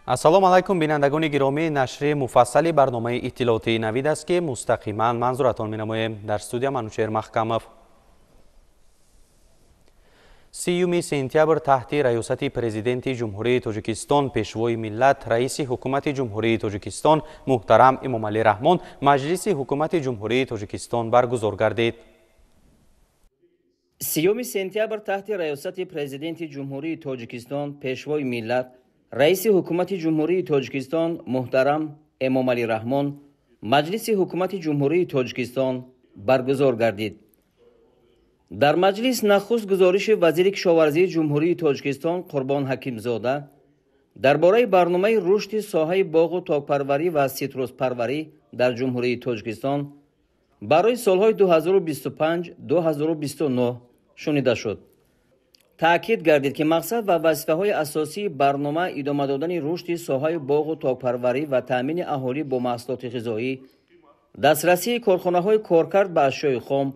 Ассалому алайкум, бинандагони гиромӣ. Нашри муфассали барномаи иттилоотии «Навид» аст, ки мустақиман манзуратон менамоем. Дар студия Манучеҳр Маҳкамов. 30 сентябр таҳти раёсати Президенти Ҷумҳурии Тоҷикистон, Пешвои миллат, Раиси Ҳукумати Ҷумҳурии Тоҷикистон муҳтарам Эмомалӣ Раҳмон Маҷлиси Ҳукумати Ҷумҳурии Тоҷикистон баргузор гардид. 30 сентябр таҳти раёсати Президенти Ҷумҳурии Тоҷикистон, Пешвои миллат, Раиси Ҳукумати Ҷумҳурии Тоҷикистон муҳтарам Эмомалӣ Раҳмон Маҷлиси Ҳукумати Ҷумҳурии Тоҷикистон баргузор гардид. Дар маҷлис нахуст гузориши вазири кишоварзии Ҷумҳурии Тоҷикистон Қурбон Ҳакимзода дар бораи барномаи рушди соҳаи боғу токпарварӣ ва ситруспарварӣ дар Ҷумҳурии Тоҷикистон барои солҳои 2025-2029 шунида шуд. Таъкид гардид, ки мақсад ва вазифаҳои асосии барнома идома додани рушди соҳаи боғу токпарварӣ ва таъмини аҳолӣ бо маҳсулоти ғизоӣ, дастрасии корхонаҳои коркард ба ашёи хом,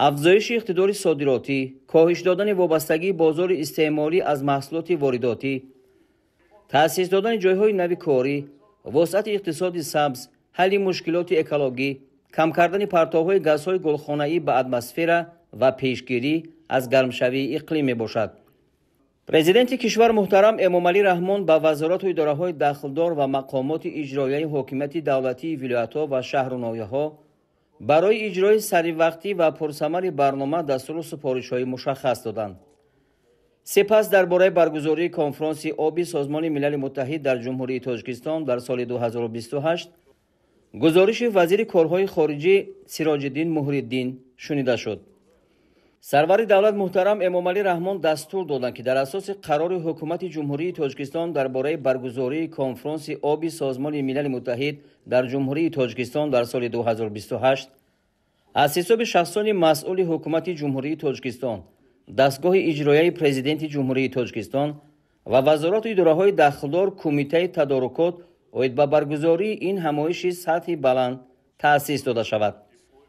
афзоиши иқтидори содиротӣ, коҳиш додани вобастагии бозори истеъмолӣ аз маҳсулоти воридотӣ, таъсис додани ҷойҳои нави корӣ, вусъати иқтисоди сабз, ҳалли мушкилоти экологӣ, кам кардани партовҳои газҳои гулхонаӣ ба атмосфера ва пешгирӣ аз гармшавии иқлим мебошад. Президенти кишвар муҳтарам Эмомалӣ Раҳмон ба вазорату идораҳои дахлдор ва мақомоти иҷроияи ҳокимияти давлатии вилоятҳо ва шаҳру ноҳияҳо барои иҷрои саривақтӣ ва пурсамари барнома дастуру супоришҳои мушаххас доданд. Сипас дар бораи баргузории конфронси оби Созмони Милали Муттаҳид дар Ҷумҳурии Тоҷикистон дар соли 2028 гузориши вазири корҳои хориҷӣ Сироҷиддин Муҳриддин шунида шуд. Сарвари давлат муҳтарам Эмомалӣ Раҳмон дастур доданд, ки дар асоси қарори Ҳукумати Ҷумҳурии Тоҷикистон дар бораи баргузории конфронси оби Созмони Милали Муттаҳид дар Ҷумҳурии Тоҷикистон дар соли 2028 аз ҳисоби шахсони масъули Ҳукумати Ҷумҳурии Тоҷикистон, дастгоҳи иҷроияи Президенти Ҷумҳурии Тоҷикистон ва вазорату идораҳои дахлдор кумитаи тадорукот оид ба баргузории ин ҳамоиши сатҳи баланд таъсис дода шавад.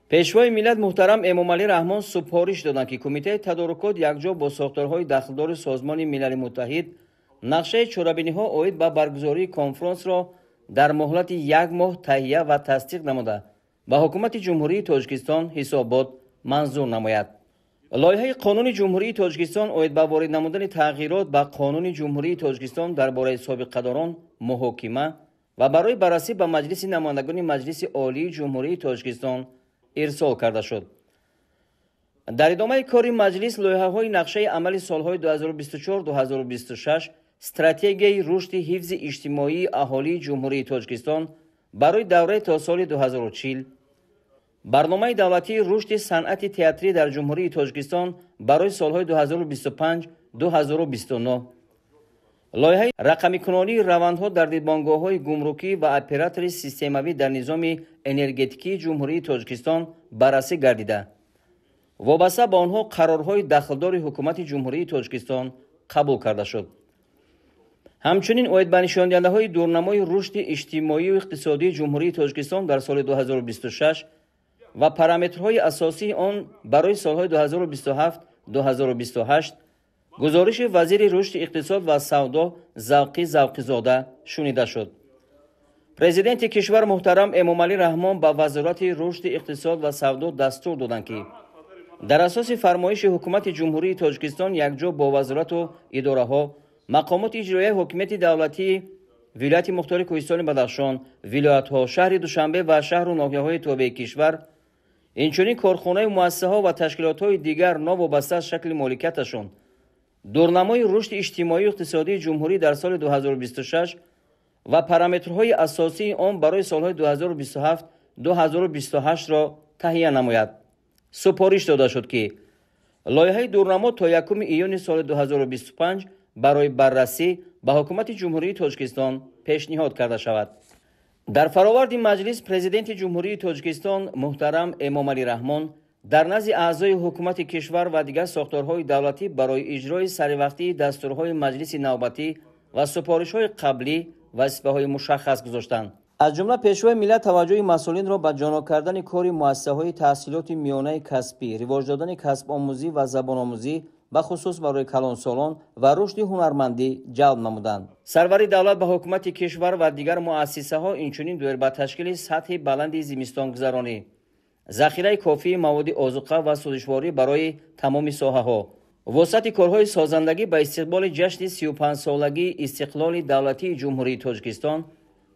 Пешвои миллат муҳтарам Эмомалӣ Раҳмон супориш доданд, ки кумитаи тадорукот якҷо бо сохторҳои дахлдори Созмони Милали Муттаҳид нақшаи чорабиниҳо оид ба баргузории конфронсро дар муҳлати як моҳ таҳия ва тасдиқ намуда, ба Ҳукумати Ҷумҳурии Тоҷикистон ҳисобот манзур намояд. Лоиҳаи Қонуни Ҷумҳурии Тоҷикистон оид ба ворид намудани тағйирот ба Қонуни Ҷумҳурии Тоҷикистон дар бораи собиқадорон муҳокима ва барои баррасӣ ба Маҷлиси намояндагони Маҷлиси Олии Ҷумҳурии Тоҷикистон ирсол карда шуд. Дар идомаи кори маҷлис лоиҳаҳои нақшаи амали солҳои 2024-2026, стратегияи рушди ҳифзи иҷтимоии аҳолии Ҷумҳурии Тоҷикистон барои давраи то соли 2040, барномаи давлатии рушди санъати театрӣ дар Ҷумҳурии Тоҷикистон барои солҳои 2025-2029, лоиҳаи рақамикунонии равандҳо дар дидбонгоҳҳои гумрукӣ ва оператори системавӣ дар низоми энергетикии Ҷумҳурии Тоҷикистон баррасӣ гардида, вобаста ба онҳо қарорҳои дахлдори Ҳукумати Ҷумҳурии Тоҷикистон қабул карда шуд. Ҳамчунин оид ба нишондиҳандаҳои дурнамои рушди иҷтимоию иқтисодии Ҷумҳурии Тоҷикистон дар соли 2026 ва параметрҳои асосии он барои солҳои 2027-2028 гузориши вазири рушди иқтисод ва савдо Завқӣ Завқизода шунида шуд. Президенти кишвар муҳтарам Эмомалӣ Раҳмон ба Вазорати рушди иқтисод ва савдо дастур доданд, ки дар асоси фармоиши Ҳукумати Ҷумҳурии Тоҷикистон якҷо бо вазорату идораҳо, мақомоти иҷроияи ҳокимияти давлатии Вилояти Мухтори Кӯҳистони Бадахшон, вилоятҳо, шаҳри Душанбе ва шаҳру ноҳияҳои тобеи кишвар, инчунин корхонаю муассисаҳо ва ташкилотҳои дигар новобаста аз шакли моликияташон дурнамои рушди иҷтимоию иқтисодии ҷумҳурӣ дар соли 2026 ва параметрҳои асосии он барои солҳои 2027-2028-ро таҳия намояд. Супориш дода шуд, ки лоиҳаи дурнамо то 1 июни соли 2025 барои баррасӣ ба Ҳукумати Ҷумҳурии Тоҷикистон пешниҳод карда шавад. Дар фароварди маҷлис Президенти Ҷумҳурии Тоҷикистон муҳтарам Эмомалӣ Раҳмон дар назди аъзои ҳукумати кишвар ва дигар сохторҳои давлатӣ барои иҷрои саривақтии дастурҳои маҷлиси навбатӣ ва супоришҳои қаблӣ вазифаҳои мушаххас гузоштанд. Аз ҷумла Пешвои миллат таваҷҷӯҳи масъулинро ба ҷоно кардани кори муассисаҳои таҳсилоти миёнаи касбӣ, ривоҷ додани касбомӯзӣ ва забономӯзӣ Бахусус барои калонсолон ва рушди ҳунармандӣ ҷалб намуданд. Сарвари давлат ба ҳукумати кишвар ва дигар муассисаҳо инчунин доир ба ташкили сатҳи баланди зимистонгузаронӣ, захираи кофии маводи озуқа ва сӯзишворӣ барои тамоми соҳаҳо, вусъати корҳои созандагӣ ба истиқболи ҷашни 35-солагии истиқлоли давлатии Ҷумҳурии Тоҷикистон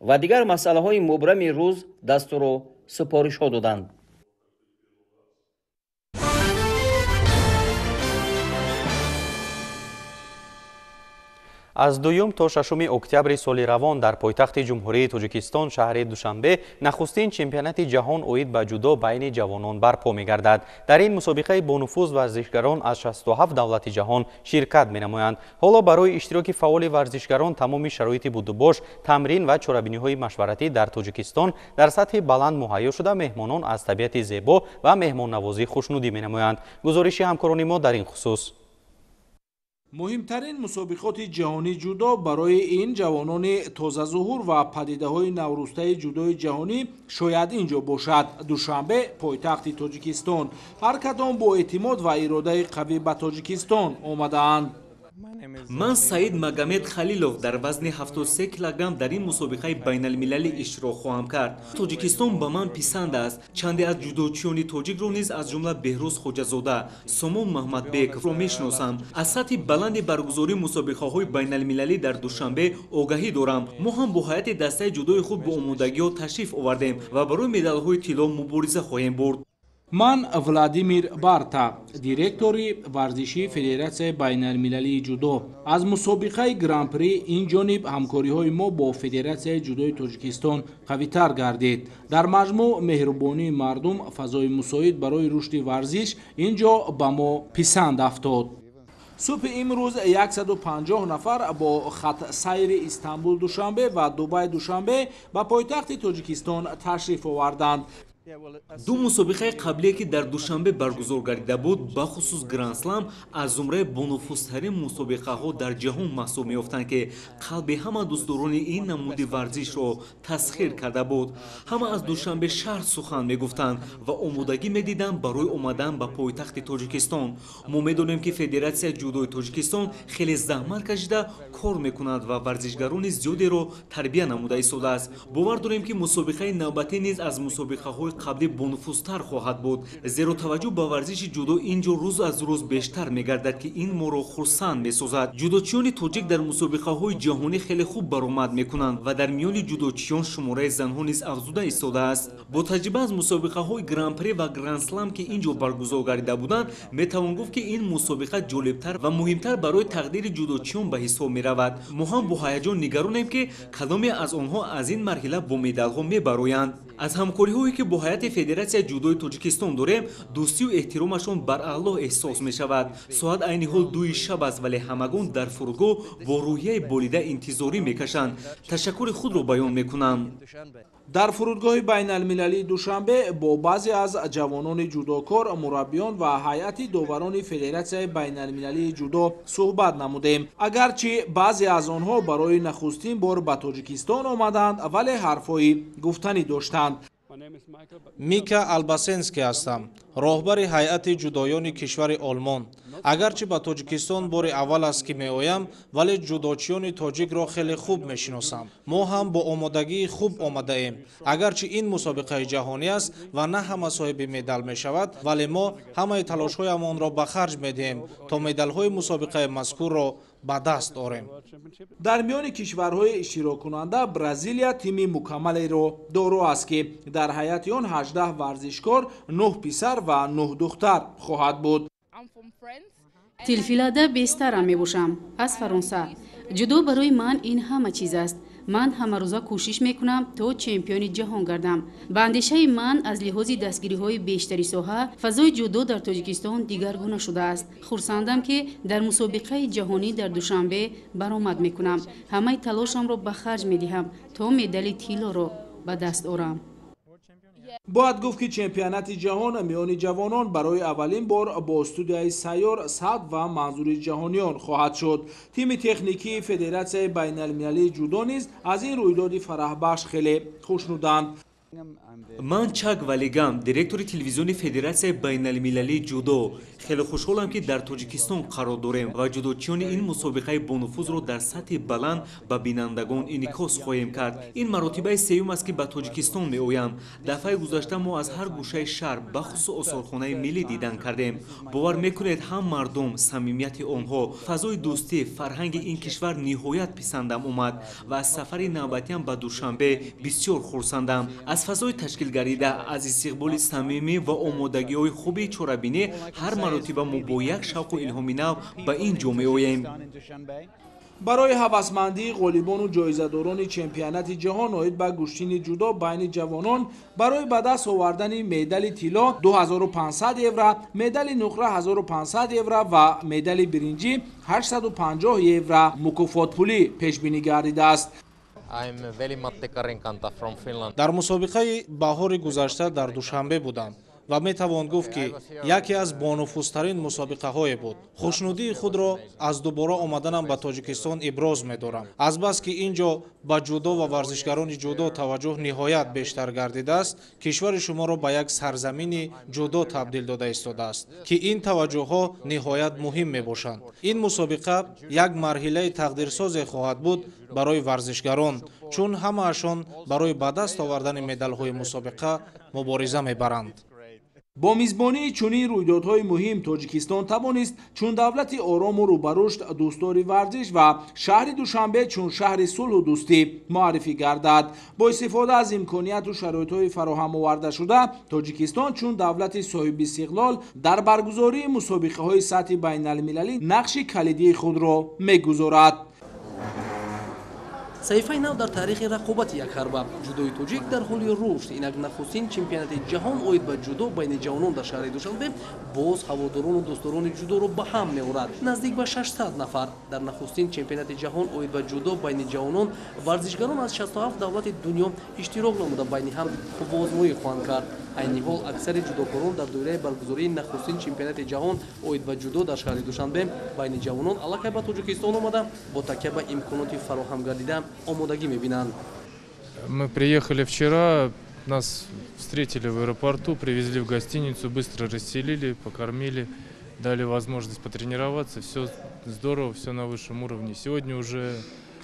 ва дигар масъалаҳои мубрами рӯз дастуру супоришҳо доданд. Аз 2 то 6 октябри соли равон дар пойтахти Ҷумҳурии Тоҷикистон шаҳри Душанбе нахустин чемпионати ҷаҳон оид ба ҷудо байни ҷавонон барпо мегардад. Дар ин мусобиқаи бонуфуз варзишгарон аз 67 давлати ҷаҳон ширкат менамоянд. Ҳоло барои иштироки фаъоли варзишгарон тамоми шароити будубош, тамрин ва чорабиниҳои машваратӣ дар Тоҷикистон дар сатҳи баланд муҳайё шуда, меҳмонон аз табиати зебо ва меҳмоннавозӣ хушнудӣ менамоянд. Гузориши ҳамкорони мо дар ин хусус. Муҳимтарин мусобиқоти ҷаҳонии ҷудо барои ин ҷавонони тозазуҳур ва падидаҳои наврӯстаи ҷудои ҷаҳонӣ шояд ин ҷо бошад. Душанбе пойтахти Тоҷикистон. Ҳар кадом бо эътимод ва иродаи қавӣ ба Тоҷикистон омадаанд. Ман Саид Магомед Халилов дар вазни 73 килограмм дар ин мусобиқаи байналмилалӣ иштирок хоҳам кард. Тоҷикистон ба ман писанд аст. Чанде аз ҷудочиёни тоҷикро низ аз ҷумла Беҳрӯз Хоҷазода, Сомон Маҳмадбековро мешиносам. Аз сатҳи баланди баргузории мусобиқаҳои байналмилалӣ дар Душанбе огаҳӣ дорам. Мо ҳам бо ҳайати дастаи ҷудои худ бо омодагиҳо ташриф овардем ва барои медалҳои тилло мубориза хоҳем бурд. Ман Владимир Барта, директори варзишии Федератсияи байналмилалии ҷудо. Аз мусобиқаи Гран-при ин ҷониб ҳамкориҳои мо бо Федератсияи ҷудои Тоҷикистон қавитар гардид. Дар маҷмӯъ меҳрубонии мардум, фазои мусоид барои рушди варзиш ин ҷо ба мо писанд афтод. Субҳи имрӯз 150 нафар бо хатсайри Истанбул Душанбе ва Дубай Душанбе ба пойтахти Тоҷикистон ташриф оварданд. Ду мусобиқаи қаблие ки дар Душанбе баргузор гардида буд, бахусус Гранд-слам аз зумраи бонуфузтарин мусобиқаҳо дар ҷаҳон маҳсуб меёфтанд, ки қалби ҳама дӯстдорони ин намуди варзишро тасхир карда буд. Ҳама аз Душанбе шаҳр сухан мегуфтанд ва омодагӣ медиданд барои омадан ба пойтахти Тоҷикистон. Мо медонем, ки Федератсияи ҷудои Тоҷикистон хеле заҳмат кашида кор мекунад ва варзишгарони зиёдеро тарбия намуда истодааст. Бовар дорем, ки мусобиқаи навбатӣ низ аз мусобиқаҳои қабли бонуфузтар хоҳад буд, зеро таваҷҷӯҳ ба варзиши ҷудо ин ҷо рӯз аз рӯз бештар мегардад, ки ин моро хурсанд месозад. Ҷудочиёни тоҷик дар мусобиқаҳои ҷаҳонӣ хеле хуб баромад мекунанд ва дар миёни ҷудочиён шумораи занҳо низ афзуда истодааст. Бо таҷриба аз мусобиқаҳои Гран-при ва Гранд-слам, ки ин ҷо баргузор гардида буданд, метавон гуфт, ки ин мусобиқа ҷолибтар ва муҳимтар барои тақдири ҷудочиён ба ҳисоб меравад. Мо ҳам бо ҳаяҷон нигаронем, ки кадоме аз онҳо аз ин марҳила бо медалҳо мебароянд. Аз ҳамкориҳое ки бо ҳайати Федератсияи ҷудои Тоҷикистон дорем, дӯстию эҳтиромашон бар аъло эҳсос мешавад. Соат айни ҳол 2 шаб аст, вале ҳамагон дар фурудгоҳ бо рӯҳияи болида интизорӣ мекашанд. Ташаккури худро баён мекунам. Дар фурудгоҳи байналмилалии Душанбе бо баъзе аз ҷавонони ҷудокор, мураббиён ва ҳайати доварони Федератсияи байналмилалии ҷудо суҳбат намудем. Агарчи баъзе аз онҳо барои нахустин бор ба Тоҷикистон омаданд, вале ҳарфҳои гуфтанӣ доштанд. Мика Албасенский ҳастам, роҳбари ҳайати ҷудоёни кишвари Олмон. Агарчи ба Тоҷикистон бори аввал аст ки меоям, вале ҷудочиёни тоҷикро хеле хуб мешиносам. Мо ҳам бо омодагии хуб омадаем. Агарчи ин мусобиқаи ҷаҳонӣ аст ва на ҳама соҳиби медал мешавад, вале мо ҳамаи талошҳоямонро ба харҷ медиҳем, то медалҳои мусобиқаи мазкурро ба даст орем. Дар миёни кишварҳои иштироккунанда Бразилия тими мукаммалеро доро аст, ки дар ҳайати он 18 варзишкор, 9 писар ва 9 духтар хоҳад буд. Тилфилада Бестара мебошам, аз Фаронса. Ҷудо барои ман ин ҳама чиз аст. Ман ҳамарӯза кӯшиш мекунам то чемпиони ҷаҳон гардам. Ба андешаи ман, аз лиҳози дастгириҳои бештари соҳа, фазои ҷудо дар Тоҷикистон дигаргуна шудааст. Хурсандам, ки дар мусобиқаи ҷаҳонӣ дар Душанбе баромад мекунам. Ҳамаи талошамро ба харҷ медиҳам, то медали тиллоро ба даст орам. Бояд гуфт, ки чемпионати ҷаҳон миёни ҷавонон барои аввалин бор бо студияи сайёр, сабт ва манзури ҷаҳониён хоҳад шуд. Тими техникии Федератсияи байналмилалии ҷудо низ аз ин рӯйдоди фараҳбахш хеле хушнуданд. Ман Чак Валигам, директори телевизиони Федератсияи байналмилалии ҷудо. Хеле хушҳолам, ки дар Тоҷикистон қарор дорем ва ҷудочиёни ин мусобиқаи бонуфузро дар сатҳи баланд ба бинандагон инъикос хоҳем кард. Ин маротибаи сеюм аст, ки ба Тоҷикистон меоям. Дафъаи гузашта мо аз ҳар гӯшаи шаҳр, бахусус осорхонаи миллӣ дидан кардем. Бовар мекунед, ҳам мардум, самимияти онҳо, фазои дӯстӣ, фарҳанги ин кишвар ниҳоят писандам омад ва аз сафари навбатиам ба Душанбе бисёр хурсандам. Аз фазои ташкил гардида, аз истиқболи самимӣ ва омодагиҳои хуби чорабинӣ ҳар маротиба мо бо як шавқу илҳоми нав ба ин ҷо меоем. Барои ҳавасмандии ғолибону ҷоизадорони чемпионати ҷаҳон оид ба гӯштини ҷудо байни ҷавонон барои ба даст овардани медали тилло 2500 евро, медали нуқра 1500 евро ва медали биринҷӣ 850 евро мукофотпулӣ пешбинӣ гардидааст. Дар мусобиқаи баҳори гузашта дар Душанбе будам ва метавон гуфт, ки яке аз бонуфузтарин мусобиқаҳое буд. Хушнудии худро аз дубора омаданам ба Тоҷикистон иброз медорам. Азбаски ин ҷо ба ҷудо ва варзишгарони ҷудо таваҷҷӯҳ ниҳоят бештар гардидааст, кишвари шуморо ба як сарзамини ҷудо табдил дода истодааст, ки ин таваҷҷӯҳҳо ниҳоят муҳим мебошанд. Ин мусобиқа як марҳилаи тақдирсозе хоҳад буд барои варзишгарон, чун ҳамаашон барои ба даст овардани медалҳои мусобиқа мубориза мебаранд. Бо мизбонии чунин рӯйдодҳои муҳим Тоҷикистон тавонист чун давлати орому рӯбарушд, дӯстдори варзиш ва шаҳри Душанбе чун шаҳри сулҳу дӯстӣ муаррифӣ гардад. Бо истифода аз имконияту шароитҳои фароҳам овардашуда, Тоҷикистон чун давлати соҳибистиқлол дар баргузории мусобиқаҳои сатҳи байналмилалӣ нақши калидии худро мегузорад. Саҳифаи нав дар таърихи рақобати якҳарба. Ҷудои тоҷик дар ҳоли рушд. Инак нахустин чемпионати ҷаҳон оид ба ҷудо байни ҷавонон дар шаҳри Душанбе боз ҳаводорону дӯстдорони ҷудоро ба ҳам меорад. Наздик ба 600 нафар. Дар нахустин чемпионати ҷаҳон оид ба ҷудо байни ҷавонон варзишгарон аз 67 давлати дунё иштирок намуда, байни ҳам қувваозмоӣ хоҳанд кард. Айни ҳол аксари ҷудокорон дар доираи баргузории нахустин чемпионати ҷаҳон оид ба ҷудо дар шаҳри Душанбе байни ҷавонон аллакай ба Тоҷикистон омада, бо такя ба имконоти фароҳам гардида омодагӣ мебинанд. Мы приехали вчера, нас встретили в аэропорту, привезли в гостиницу, быстро расселили, покормили, дали возможность потренироваться. Все здорово, все на высшем уровне. Сегодня уже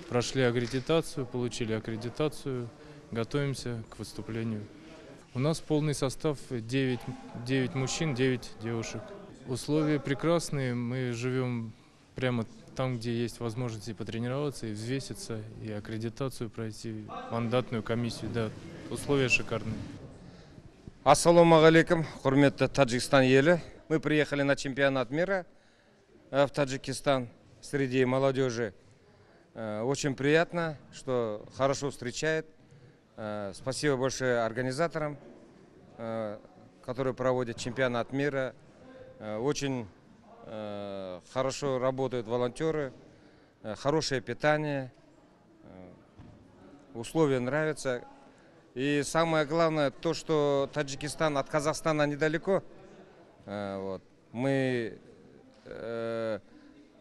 прошли аккредитацию, получили аккредитацию, готовимся к выступлению. У нас полный состав: 9, 9 мужчин, 9 девушек. Условия прекрасные, мы живем прямо там, где есть возможность и потренироваться, и взвеситься, и аккредитацию пройти, мандатную комиссию. Да, условия шикарные. Ассалаумағалейкум, құрметті Таджикистан елі. Мы приехали на чемпионат мира в Таджикистан среди молодежи. Очень приятно, что хорошо встречает. Спасибо большое организаторам, которые проводят чемпионат мира. Очень хорошо работают волонтеры, хорошее питание, условия нравятся. И самое главное, то, что Таджикистан от Казахстана недалеко. Вот. Мы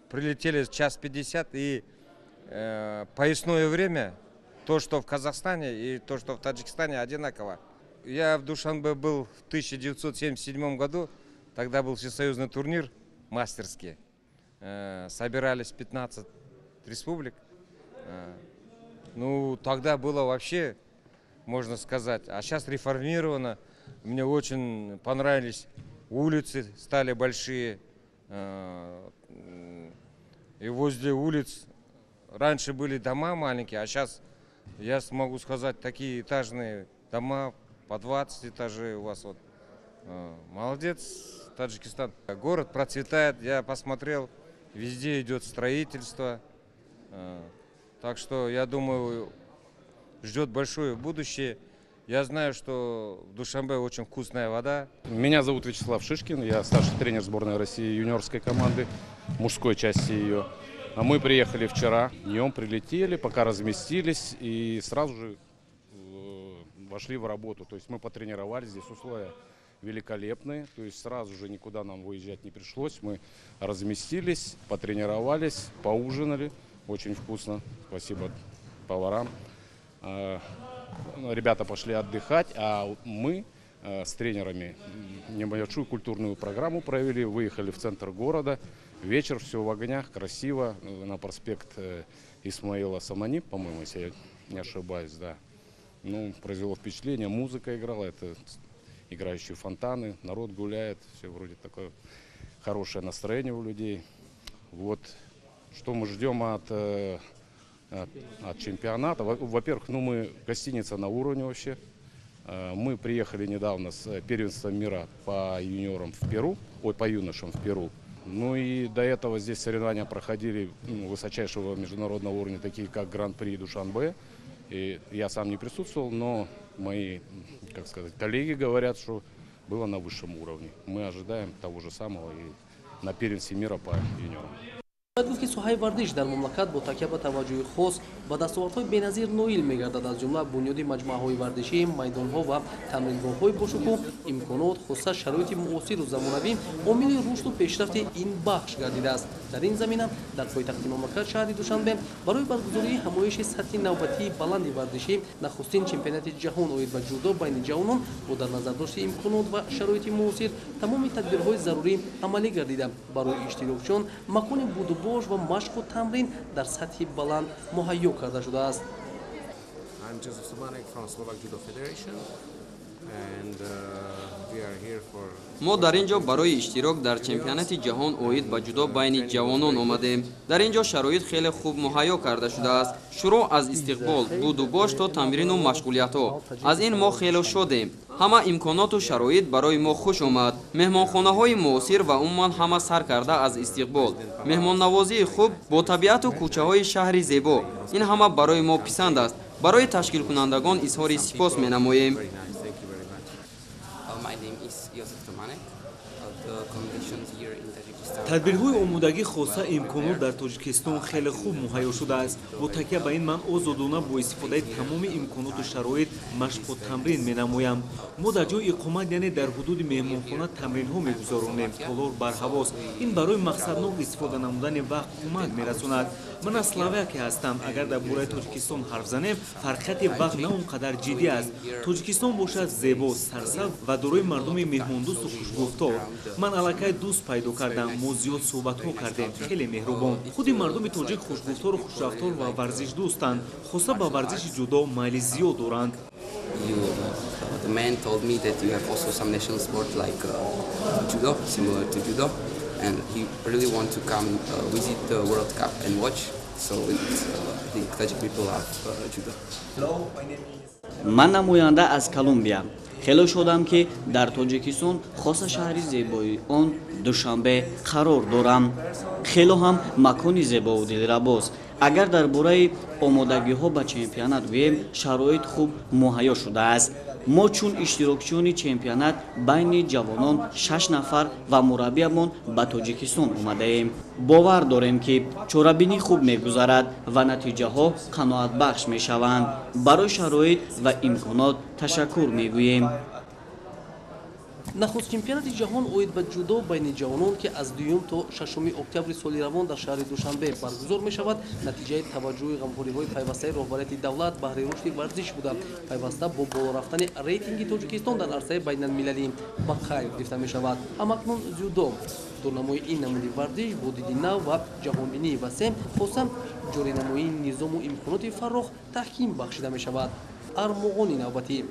прилетели час 50, и поясное время, то, что в Казахстане, и то, что в Таджикистане, одинаково. Я в Душанбе был в 1977 году, тогда был всесоюзный турнир мастерский. Собирались 15 республик. Ну, тогда было вообще, можно сказать. А сейчас реформировано. Мне очень понравились улицы, стали большие. И возле улиц раньше были дома маленькие, а сейчас я смогу сказать, такие этажные дома, по 20 этажей у вас. Вот. Молодец, Таджикистан. Город процветает, я посмотрел, везде идет строительство. Так что, я думаю, ждет большое будущее. Я знаю, что в Душанбе очень вкусная вода. Меня зовут Вячеслав Шишкин, я старший тренер сборной России юниорской команды, мужской части ее. А мы приехали вчера, днем прилетели, пока разместились и сразу же вошли в работу. То есть мы потренировались, здесь условия великолепные, то есть сразу же никуда нам выезжать не пришлось. Мы разместились, потренировались, поужинали, очень вкусно, спасибо поварам. Ребята пошли отдыхать, а мы с тренерами небольшую культурную программу провели, выехали в центр города. Вечер, все в огнях, красиво, на проспект Исмаила Самани, по-моему, если я не ошибаюсь, да. Ну, произвело впечатление, музыка играла, это играющие фонтаны, народ гуляет, все вроде такое хорошее настроение у людей. Вот, что мы ждем от чемпионата. Во-первых, ну, мы гостиница на уровне вообще. Мы приехали недавно с первенства мира по юниорам в Перу, ой, по юношам в Перу. Ну и до этого здесь соревнования проходили, ну, высочайшего международного уровня, такие как Гран-при Душанбе. И я сам не присутствовал, но мои, как сказать, коллеги говорят, что было на высшем уровне. Мы ожидаем того же самого и на первенстве мира по юниорам. Бояд гуфт, ки соҳаи варзиш дар мамлакат бо такя ба таваҷҷӯҳи хос ба дастовардҳои беназир ноил мегардад, аз ҷумла бунёди маҷмӯаҳои варзишӣ, майдонҳо ва тамрингоҳҳои бошукӯҳ, имконот, хоса шароити муосиру замонавӣ омили рушду пешрафти ин бахш гардидааст. Дар ин замина дар пойтахти мамлакат, шаҳри Душанбе, барои баргузории ҳамоиши сатҳи навбатии баланди варзишӣ, нахустин чемпионати ҷаҳон оид ба ҷудо байни ҷавонон бо дар назардошти имконот ва шароити муосир тамоми тадбирҳои зарурӣ амалӣ гардида, барои иштирокчиён макони будубош ва машқу тамрин дар сатҳи баланд муҳайё карда шудааст. I'm Joseph Sumanek from Slovak Judo Federation and we are here for Мо дар ин ҷо барои иштирок дар чемпионати ҷаҳон оид ба ҷудо байни ҷавонон омадем. Дар ин ҷо шароит хеле хуб муҳайё карда шудааст. Шурӯъ аз истиқбол, будубош то тамрину машғулиятҳо. Аз ин мо хеле шодем. Ҳама имконоту шароит барои мо хуш омад. Меҳмонхонаҳои муосир ва умуман ҳама сар карда аз истиқбол. Меҳмоннавозии хуб бо табиату кӯчаҳои шаҳри зебо. Ин ҳама барои мо писанд аст. Барои ташкилкунандагон изҳори сипос менамоем. My name is Josef Tomanek. The conditions here in Tajikistan. Тадбирҳои омодагӣ, хоса имконот дар Тоҷикистон хеле хуб муҳайё шудааст. Бо такя ба ин ман озодона бо истифодаи тамоми имконоту шароит машқу тамрин менамоям. Мо дар ҷои иқомат, яъне дар ҳудуди меҳмонхона, тамринҳо мегузаронем. Толор барҳавост. Ин барои мақсаднок истифода намудани вақт кӯмак мерасонад. Ман аз Словакия ҳастам. Агар дар бораи Тоҷикистон ҳарф занем, фарқияти вақт на он қадар ҷиддӣ аст. Тоҷикистон бошад зебо, сарсабз ва дорои мардуми меҳмондӯсту хушгуфтор. Ман аллакай дӯст пайдо кардам. Мо зиёд суҳбатҳо кардем. Хеле меҳрубон. Худи мардуми тоҷик хушгуфтору хушрафтор ва варзишдӯстанд. Хоса ба варзиши ҷудо майли зиёд доранд. The man told me that you have also some national sport like judo, similar to judo, and he really want to come visit the World Cup and watch. So it's, I think Tajik people love judo. Ман намоянда аз Колумбия. Хеле шодам, ки дар Тоҷикистон, хоса шаҳри зебои он Душанбе қарор дорам. Хело ҳам макони зебову дилрабост. Агар дар бораи омодагиҳо ба чемпионат гӯем, шароит хуб муҳайё шудааст. Мо чун иштирокчиёни чемпионат байни ҷавонон шаш нафар ва мураббиямон ба Тоҷикистон омадаем. Бовар дорем, ки чорабинӣ хуб мегузарад ва натиҷаҳо қаноатбахш мешаванд. Барои шароит ва имконот ташаккур мегӯем. Нахуст чемпионати ҷаҳон оид ба ҷудо байни ҷавонон, ки аз 2 то 6 октябри соли равон дар шаҳри Душанбе баргузор мешавад, натиҷаи таваҷҷӯҳи ғамхориҳои пайвастаи роҳбарияти давлат баҳри рушди варзиш буда, пайваста бо боло рафтани рейтинги Тоҷикистон дар арсаи байналмилалӣ ба қайд гирифта мешавад. Ҳамакнун дзюдо, дурнамои ин намуди варзиш бо диди нав ва ҷаҳонбинии васеъ, хоса ҷоринамоии низому имконоти фаррох таҳким бахшида мешавад. Армуғони навбатӣ,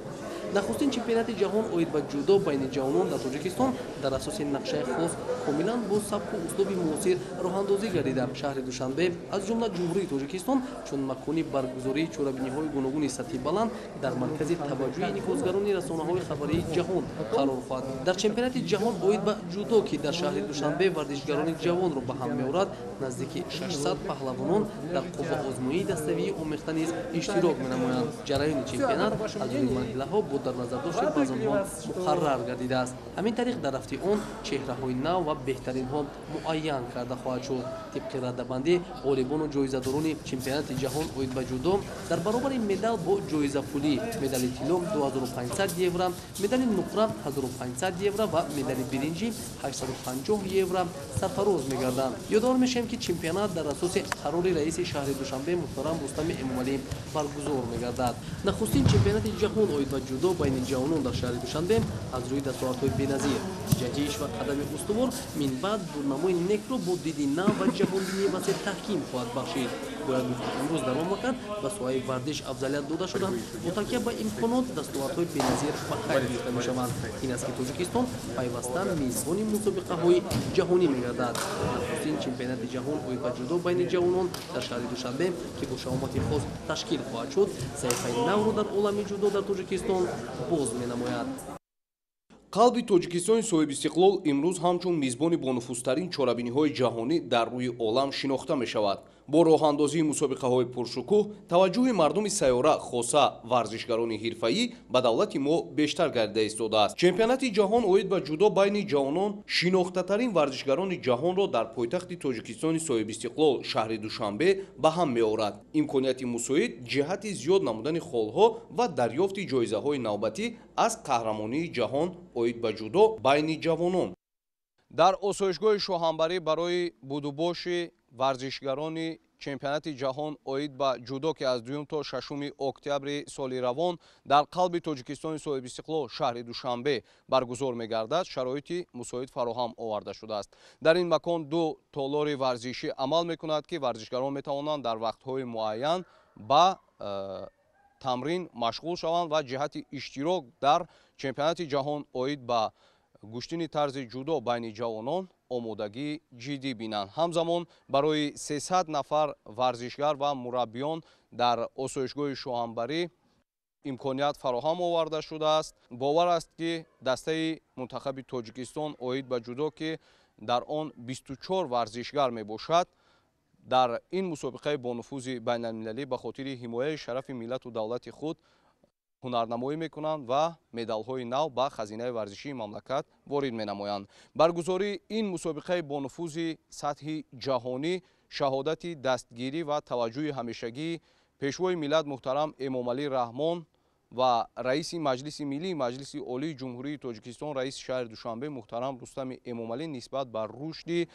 нахустин чемпионати ҷаҳон оид ба ҷудо байни ҷавонон дар Тоҷикистон дар асоси нақшаи хос, комилан бо сабку услуби муосир роҳандозӣ гардида, шаҳри Душанбе, аз ҷумла Ҷумҳурии Тоҷикистон чун макони баргузории чорабиниҳои гуногуни сатҳи баланд дар маркази таваҷҷӯҳи инъикосгарони расонаҳои хабарии ҷаҳон қарор хоҳад. Дар чемпионати ҷаҳон оид ба ҷудо, ки дар шаҳри Душанбе варзишгарони ҷавонро ба ҳам меорад, наздики 600 паҳлавонон дар қувваозмоии даставии омехта низ иштирок менамоянд. Ҷараёни чемпионат аз рӯи марҳилаҳо бо Бо дар назардошти баъзонҳо муқаррар гардидааст. Ҳамин тариқ дар рафти он чеҳраҳои нав ва беҳтаринҳо муайян карда хоҳад шуд. Тибқи раддабандӣ, ғолибону ҷоизадорони чемпионати ҷаҳон оид ба ҷудо дар баробари медал бо ҷоизапулӣ медали тилло 2500 евро, медали нуқра 1500 евро ва медали биринҷӣ 850 евро сарфароз мегарданд. Ёдовар мешавем, ки чемпионат дар асоси қарори раиси шаҳри Душанбе муҳтарам Рустами Эмомалӣ баргузор мегардад. Нахустин чемпионати ҷаҳон оид ба ҷудо байни ҷавонон дар шаҳри Душанбе аз рӯи дастовардҳои беназир, ҷаҳиш ва қадами устувор минбаъд дурнамои некро бо диди нав ва ҷаҳонбинии васеъ таҳким хоҳад бахшид. Бояд гуфт, ки имрӯз дар мамлакат ба соҳаи варзиш афзалият дода шуда, бо такя ба имконот дастовардҳои беназир ба қайд гирифта мешаванд. Ин аст, ки Тоҷикистон пайваста мизбони мусобиқаҳои ҷаҳонӣ мегардад. Нахустин чемпионати ҷаҳон оид ба ҷудо байни ҷавонон дар шаҳри Душанбе, ки бо шаҳомати хос ташкил хоҳад шуд, саҳифаи навро дар олами ҷудо дар Тоҷикистон боз менамояд. Қалби Тоҷикистони соҳибистиқлол имрӯз ҳамчун мизбони бонуфузтарин чорабиниҳои ҷаҳонӣ дар рӯи олам шинохта мешавад. Бо роҳандозии мусобиқаҳои пуршукӯҳ таваҷҷӯҳи мардуми сайёра, хоса варзишгарони ҳирфаӣ ба давлати мо бештар гардида истодааст. Чемпионати ҷаҳон оид ба ҷудо байни ҷавонон шинохтатарин варзишгарони ҷаҳонро дар пойтахти Тоҷикистони соҳибистиқлол шаҳри Душанбе ба ҳам меорад. Имконияти мусоид ҷиҳати зиёд намудани холҳо ва дарёфти ҷоизаҳои навбатӣ аз қаҳрамонии ҷаҳон оид ба ҷудо байни ҷавонон. Дар осоишгоҳи Шоҳанбарӣ барои будубоши варзишгарони чемпионати ҷаҳон оид ба ҷудо, ки аз 2 то 6 октябри соли равон дар қалби Тоҷикистони соҳибистиқлол шаҳри Душанбе баргузор мегардад, шароити мусоид фароҳам оварда шудааст. Дар ин макон ду толори варзишӣ амал мекунад, ки варзишгарон метавонанд дар вақтҳои муайян ба тамрин машғул шаванд ва ҷиҳати иштирок дар чемпионати ҷаҳон оид ба гӯштини тарзи ҷудо байни ҷавонон омодагии ҷиддӣ бинанд. Ҳамзамон барои 300 нафар варзишгар ва мураббиён дар осоишгоҳи Шоҳанбарӣ имконият фароҳам оварда шудааст. Бовар аст, ки дастаи мунтахаби Тоҷикистон оид ба ҷудо, ки дар он 24 варзишгар мебошад, дар ин мусобиқаи бонуфузи байналмилалӣ ба хотири ҳимояи шарафи миллату давлати худ ҳунарнамоӣ мекунанд ва медалҳои нав ба хазинаи варзишии мамлакат ворид менамоянд. Баргузории ин мусобиқаи бонуфузи сатҳи ҷаҳонӣ шаҳодати дастгирӣ ва таваҷҷӯҳи ҳамешагии пешвои миллат муҳтарам Эмомалӣ Раҳмон ва раиси Маҷлиси Миллии Маҷлиси Олии Ҷумҳурии Тоҷикистон, раиси шаҳри Душанбе муҳтарам Рустами Эмомалӣ нисбат ба рушди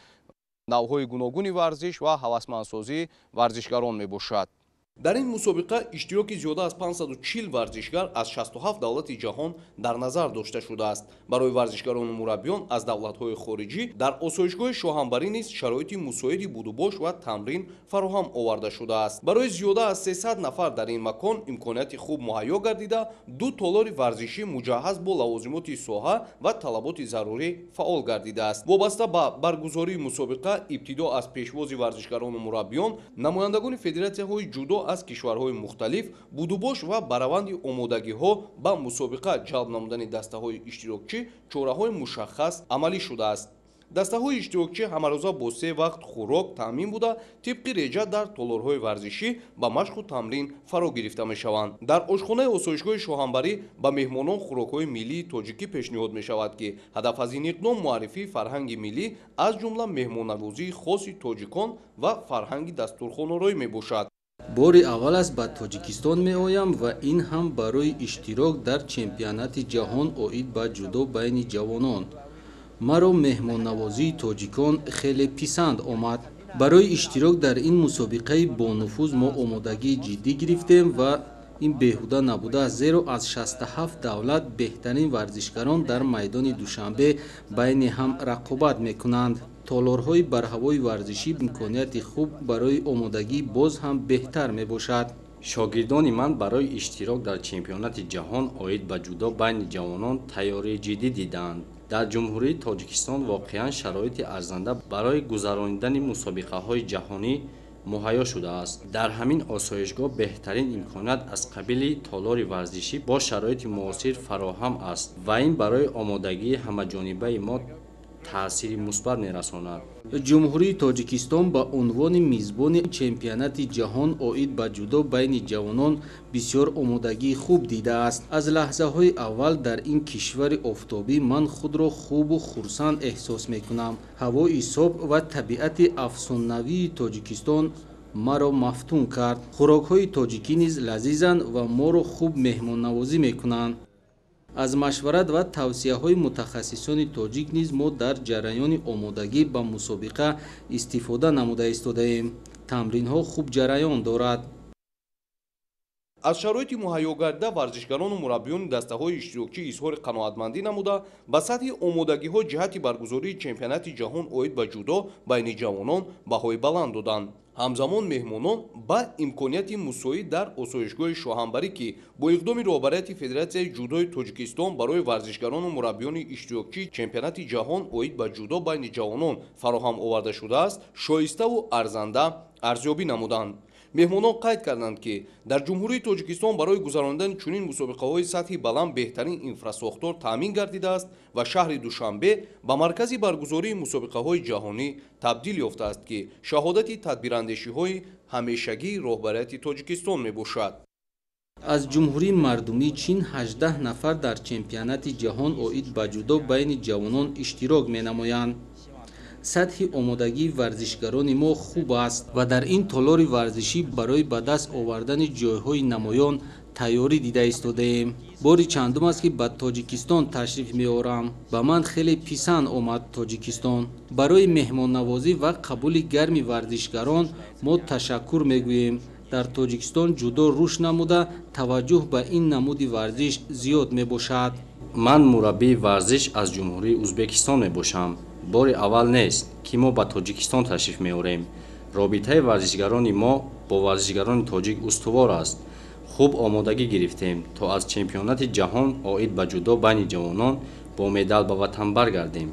навъҳои гуногуни варзиш ва ҳавасмандсозии варзишгарон мебошад. Дар ин мусобиқа иштироки зиёда аз 540 варзишгар аз 67 давлати ҷаҳон дар назар дошта шудааст. Барои варзишгарону мураббиён аз давлатҳои хориҷӣ дар осоишгоҳи Шоҳанбарӣ низ шароити мусоиди будубош ва тамрин фароҳам оварда шудааст. Барои зиёда аз 300 нафар дар ин макон имконияти хуб муҳайё гардида, ду толори варзишӣ муҷаҳҳаз бо лавозимоти соҳа ва талаботи зарурӣ фаъол гардидааст. Вобаста ба баргузории мусобиқа ибтидо аз пешвози варзишгарону мураббиён, намояндагони федератсияҳои ҷудо аз кишварҳои мухталиф будубош ва ба раванди омодагиҳо ба мусобиқа ҷалб намудани дастаҳои иштирокчӣ чораҳои мушаххас амалӣ шудааст. Дастаҳои иштирокчӣ ҳамарӯза бо се вақт хӯрок таъмин буда, тибқи реҷа дар толорҳои варзишӣ ба машқу тамрин фаро гирифта мешаванд. Дар ошхонаи осоишгоҳи Шоҳанбарӣ ба меҳмонон хӯрокҳои миллии тоҷикӣ пешниҳод мешавад, ки ҳадаф аз ин иқдом муаррифии фарҳанги миллӣ, аз ҷумла меҳмоннавозии хоси тоҷикон ва фарҳанги дастурхонороӣ мебошад. Бори аввал аст ба Тоҷикистон меоям ва ин ҳам барои иштирок дар чемпионати ҷаҳон оид ба ҷудо байни ҷавонон. Маро меҳмоннавозии тоҷикон хеле писанд омад. Барои иштирок дар ин мусобиқаи бонуфуз мо омодагии ҷиддӣ гирифтем ва ин беҳуда набудааст, зеро аз 67 давлат беҳтарин варзишгарон дар майдони Душанбе байни ҳам рақобат мекунанд. Толорҳои барҳавои варзишӣ имконияти хуб барои омодагӣ боз ҳам беҳтар мебошад. Шогирдони ман барои иштирок дар чемпионати ҷаҳон оид ба ҷудо байни ҷавонон тайёрии ҷиддӣ диданд. Дар Ҷумҳурии Тоҷикистон воқеан шароити арзанда барои гузаронидани мусобиқаҳои ҷаҳонӣ муҳайё шудааст. Дар ҳамин осоишгоҳ беҳтарин имконият аз қабили толори варзишӣ бо шароити муосир фароҳам аст ва ин барои омодагии ҳамаҷонибаи мо Таъсири мусбат мерасонад. Ҷумҳурии Тоҷикистон ба унвони мизбони чемпионати ҷаҳон оид ба ҷудо байни ҷавонон бисёр омодагии хуб дидааст. Аз лаҳзаҳои аввал дар ин кишвари офтобӣ ман худро хубу хурсанд эҳсос мекунам. Ҳавои соб ва табиати афсонавии Тоҷикистон маро мафтун кард. Хӯрокҳои тоҷикӣ низ лазизанд ва моро хуб меҳмоннавозӣ мекунанд. Аз машварат ва тавсияҳои мутахассисони тоҷик низ мо дар ҷараёни омодагӣ ба мусобиқа истифода намуда истодаем. Тамринҳо хуб ҷараён дорад. Аз шароити муҳайё гардида варзишгарону мураббиёни дастаҳои иштирокчӣ изҳори қаноатмандӣ намуда, ба сатҳи омодагиҳо ҷиҳати баргузории чемпионати ҷаҳон оид ба ҷудо байни ҷавонон баҳои баланд доданд. Ҳамзамон меҳмонон ба имконияти мусоид дар осоишгоҳи Шоҳанбарӣ, ки бо иқдоми роҳбарияти Федератсияи ҷудои Тоҷикистон барои варзишгарону мураббиёни иштирокчии чемпионати ҷаҳон оид ба ҷудо байни ҷавонон фароҳам оварда шудааст, шоиставу арзанда арзёбӣ намуданд. Меҳмонон қайд карданд, ки дар Ҷумҳурии Тоҷикистон барои гузаронидани чунин мусобиқаҳои сатҳи баланд беҳтарин инфрасохтор таъмин гардидааст ва шаҳри Душанбе ба маркази баргузории мусобиқаҳои ҷаҳонӣ табдил ёфтааст, ки шаҳодати тадбирандешиҳои ҳамешагии роҳбарияти Тоҷикистон мебошад. Аз Ҷумҳурии Мардумии Чин 18 нафар дар чемпионати ҷаҳон оид ба ҷудо байни ҷавонон иштирок менамоянд. Сатҳи омодагии варзишгарони мо хуб аст ва дар ин толори варзишӣ барои ба даст овардани ҷойҳои намоён тайёрӣ дида истодаем. Бори чандум аст, ки ба Тоҷикистон ташриф меорам. Ба ман хеле писанд омад Тоҷикистон. Барои меҳмоннавозӣ ва қабули гарми варзишгарон мо ташаккур мегӯем. Дар Тоҷикистон ҷудо рушд намуда, таваҷҷӯҳ ба ин намуди варзиш зиёд мебошад. Ман мураббии варзиш аз Ҷумҳурии Ӯзбекистон мебошам. Бори аввал нест, ки мо ба Тоҷикистон ташриф меорем. Робитаи варзишгарони мо бо варзишгарони тоҷик устувор аст. Хуб омодагӣ гирифтем, то аз чемпионати ҷаҳон оид ба ҷудо байни ҷавонон бо медал ба ватан баргардем.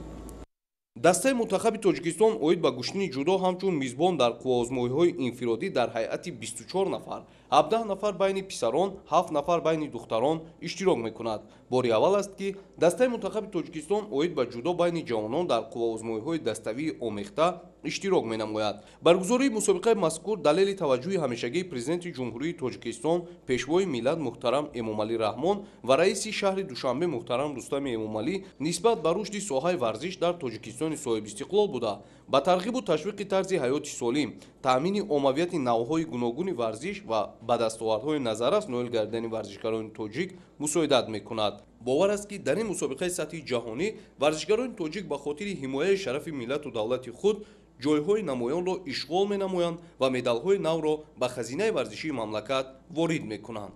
Дастаи мунтахаби Тоҷикистон оид ба гӯштини ҷудо ҳамчун мизбон дар қувваозмоиҳои инфиродӣ дар ҳайати 24 нафар, 17 нафар байни писарон, 7 нафар байни духтарон иштирок мекунад. Бори аввал аст, ки дастаи мунтахаби Тоҷикистон оид ба ҷудо байни ҷавонон дар қувваозмоиҳои даставии омехта иштирок менамояд. Баргузории мусобиқаи мазкур далели таваҷҷӯҳи ҳамешагии Президенти Ҷумҳурии Тоҷикистон, Пешвои миллат муҳтарам Эмомалӣ Раҳмон ва раиси шаҳри Душанбе муҳтарам Рустами Эмомалӣ нисбат ба рушди соҳаи варзиш дар Тоҷикистони соҳибистиқлол буда, ба тарғибу ташвиқи тарзи ҳаёти солим, таъмини оммавияти навъҳои гуногуни варзиш ва ба дастовардҳои назаррас ноил гардидани варзишгарони тоҷик мусоидат мекунад. Бовар аст, ки дар ин мусобиқаи сатҳи ҷаҳонӣ варзишгарони тоҷик ба хотири ҳимояи шарафи миллату давлати худ ҷойҳои намоёнро ишғол менамоянд ва медалҳои навро ба хазинаи варзишии мамлакат ворид мекунанд.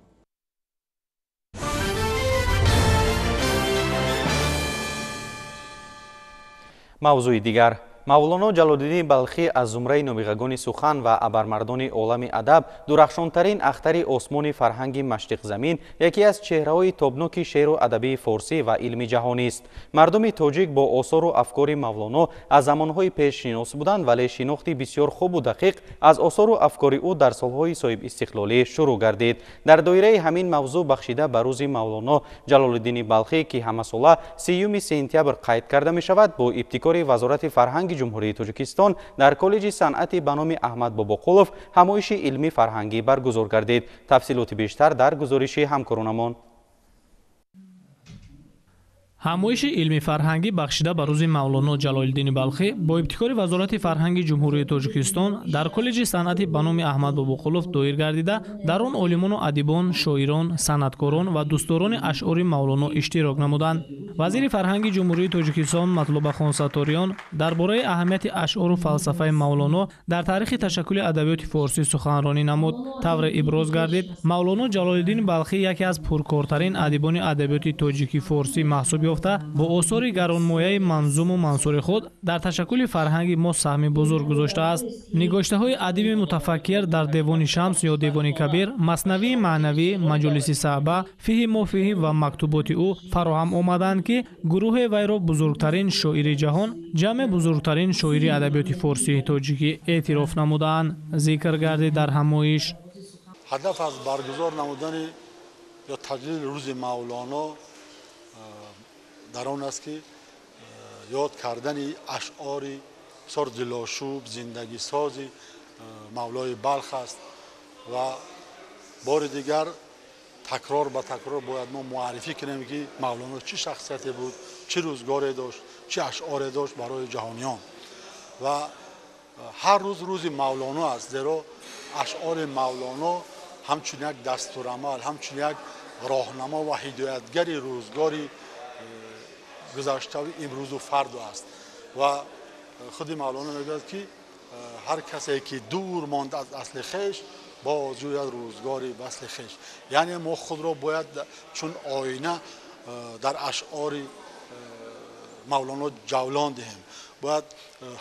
Мавзӯи дигар. Мавлоно Ҷалолиддини Балхӣ аз зумраи нобиғагони сухан ва абармардони олами адаб, дурахшонтарин ахтари осмони фарҳанги машриқзамин, яке аз чеҳраҳои тобноки шеъру адабии форсӣ ва илми ҷаҳонист. Мардуми тоҷик бо осору афкори Мавлоно аз замонҳои пеш шинос буданд, вале шинохти бисёр хубу дақиқ аз осору афкори ӯ дар солҳои соҳибистиқлолӣ шурӯъ гардид. Дар доираи ҳамин мавзӯъ бахшида ба рӯзи Мавлоно Ҷалолиддини Балхӣ, ки ҳамасола 30 сентябр қайд карда мешавад, бо ибтикори Вазорати фарҳанги Ҷумҳурии Тоҷикистон дар коллеҷи санъати ба номи Аҳмад Бобоқулов ҳамоиши илмӣ фарҳангӣ баргузор гардид. Тафсилоти бештар дар гузориши ҳамкоронамон. Ҳамоиши илмӣ фарҳангӣ бахшида ба рӯзи Мавлоно Ҷалолиддини Балхӣ бо ибтикори Вазорати фарҳанги Ҷумҳурии Тоҷикистон дар коллеҷи санъати ба номи Аҳмад Бобоқулов доир гардида, дар он олимону адибон, шоирон, санъаткорон ва дӯстдорони ашъори Мавлоно иштирок намуданд. Вазири фарҳанги Ҷумҳурии Тоҷикистон Матлуба Хонсаториён дар бораи аҳамияти ашъору фалсафаи Мавлоно дар таърихи ташаккули адабиёти форсӣ суханронӣ намуд. Тавре иброз гардид, Мавлоно Ҷалолиддини Балхӣ яке аз пуркортарин адибони адабиёти тоҷикӣ форсӣ маҳсуб ёфта, бо осори гаронмояи манзуму мансури худ дар ташаккули фарҳанги мо саҳми бузург гузоштааст. Нигоштаҳои адиби мутафаккир дар Девони Шамс ё Девони Кабир, Маснавии маънавӣ, Маҷолиси саъба, Фиҳи мофиҳӣ ва мактуботи ӯ фароҳам омаданд, ки гурӯҳе вайро бузургтарин шоири ҷаҳон, ҷамъи бузургтарин шоири адабиёти форсии тоҷикӣ эътироф намудаанд. Зикр гардид дар ҳамоиш. Ҳадаф аз баргузор намудани ё таҷлили рӯзи Мавлоно дар он аст, ки Ёд кардани ашъори бисёр дилошӯб, зиндагисози Мавлои Балх аст ва бори дигар такрор ба такрор бояд мо муаррифӣ кунем, ки Мавлоно чӣ шахсияте буд, чӣ рӯзгоре дошт, чӣ ашъоре дошт барои ҷаҳониён. Ва ҳар рӯз рӯзи Мавлоно аст, зеро ашъори Мавлоно ҳамчун як дастурамал, ҳамчун як роҳнамо ва ҳидоятгари рӯзгори гузаштаи имрӯзу фардо аст. Ва худи Мавлоно мегӯяд, ки ҳар касе ки дур монд аз асли хеш, боз ҷӯяд рӯзгори васли хеш. Яъне мо худро бояд чун оина дар ашъори Мавлоно ҷавлон диҳем, бояд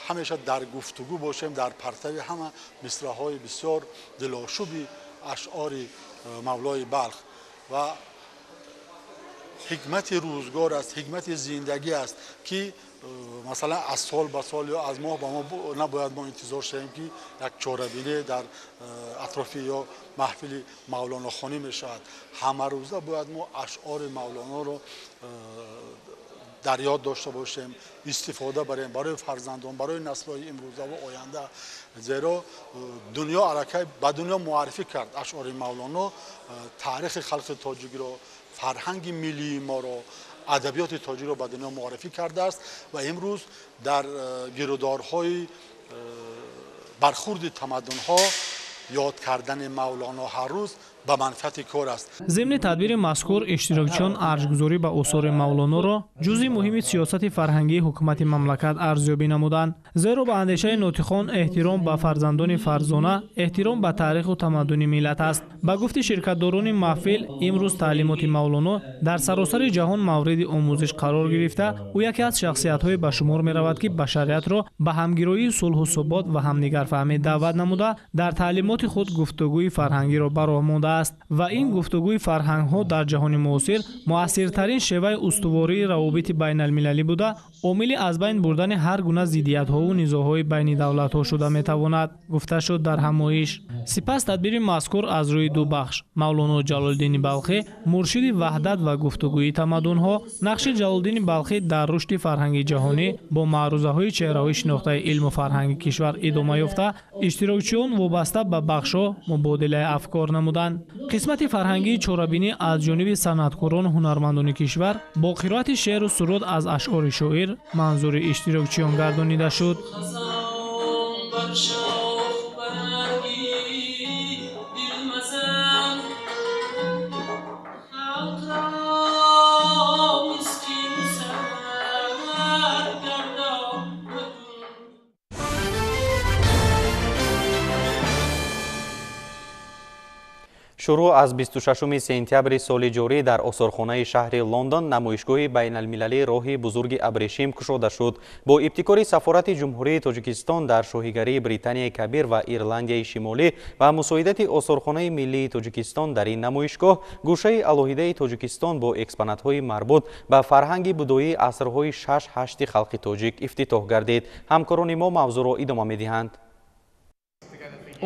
ҳамеша дар гуфтугӯ бошем дар партави ҳама мисраҳои бисёр дилошӯби ашъори Мавлои Балх. Ва ҳикмати рӯзгор аст, ҳикмати зиндагӣ аст, ки масалан аз сол ба сол ё аз моҳ ба моҳ набояд мо интизор шавем, ки як чорабинӣ дар атрофи ё маҳфили мавлонохонӣ мешавад. Ҳамарӯза бояд мо ашъори Мавлоноро дар ёд дошта бошем, истифода барем барои фарзандон, барои наслҳои имрӯза ва оянда, зеро дунё аллакай ба дунё муаррифӣ кард ашъори Мавлоно таърихи халқи тоҷикро, фарҳанги миллии моро, адабиёти тоҷикро ба дунё муаррифӣ кардааст. Ва имрӯз дар гирудорҳои бархурди тамаддунҳо ёд кардани Мавлоно ҳар рӯз ба манфиати кор аст. Зимни тадбири мазкур иштирокчиён арҷгузорӣ ба осори Мавлоноро ҷузъи муҳими сиёсати фарҳангии ҳукумати мамлакат арзёбӣ намуданд, зеро ба андешаи нотиқон эҳтиром ба фарзандони фарзона эҳтиром ба таъриху тамаддуни миллат аст. Ба гуфти ширкатдорони маҳфил, имрӯз таълимоти Мавлоно дар саросари ҷаҳон мавриди омӯзиш қарор гирифта, ӯ яке аз шахсиятҳое ба шумор меравад, ки башариятро ба ҳамгироии сулҳу субот ва ҳамнигарфаҳмӣ даъват намуда, дар таълимоти худ гуфтугӯи фарҳангиро ба роҳ монда аст ва ин гуфтугӯи фарҳангҳо дар ҷаҳони муосир муассиртарин шеваи устувории равобити байналмилалӣ буда, омили аз байн бурдани ҳар гуна зиддиятҳову низоъҳои байни давлатҳо шуда метавонад, гуфта шуд дар ҳамоиш. Сипас тадбири мазкур аз рӯи ду бахш Мавлоно Ҷалолиддини Балхӣ, муршиди ваҳдат ва гуфтугӯи тамаддунҳо, нақши Ҷалолиддини Балхӣ дар рушди фарҳанги ҷаҳонӣ бо маърузаҳои чеҳраҳои шинохтаи илму фарҳанги кишвар идома ёфта, иштирокчиён вобаста ба бахшҳо мубодилаи афкор намуданд. Қисмати фарҳангии чорабинӣ аз ҷониби санъаткорону ҳунармандони кишвар бо қироати шеъру суруд аз ашъори шоир манзури иштирокчиён гардонида шуд. Шурӯъ аз 26 сентябри соли ҷорӣ дар осорхонаи шаҳри Лондон намоишгоҳи байналмилалии роҳи бузурги абрешим кушода шуд. Бо ибтикори сафорати Ҷумҳурии Тоҷикистон дар шоҳигарии Британияи Кабир ва Ирландияи Шимолӣ ва мусоидати осорхонаи миллии Тоҷикистон дар ин намоишгоҳ гӯшаи алоҳидаи Тоҷикистон бо экспонатҳои марбут ба фарҳанги будоии асрҳои 6-8 халқи тоҷик ифтитоҳ гардид. Ҳамкорони мо мавзӯъро идома медиҳанд.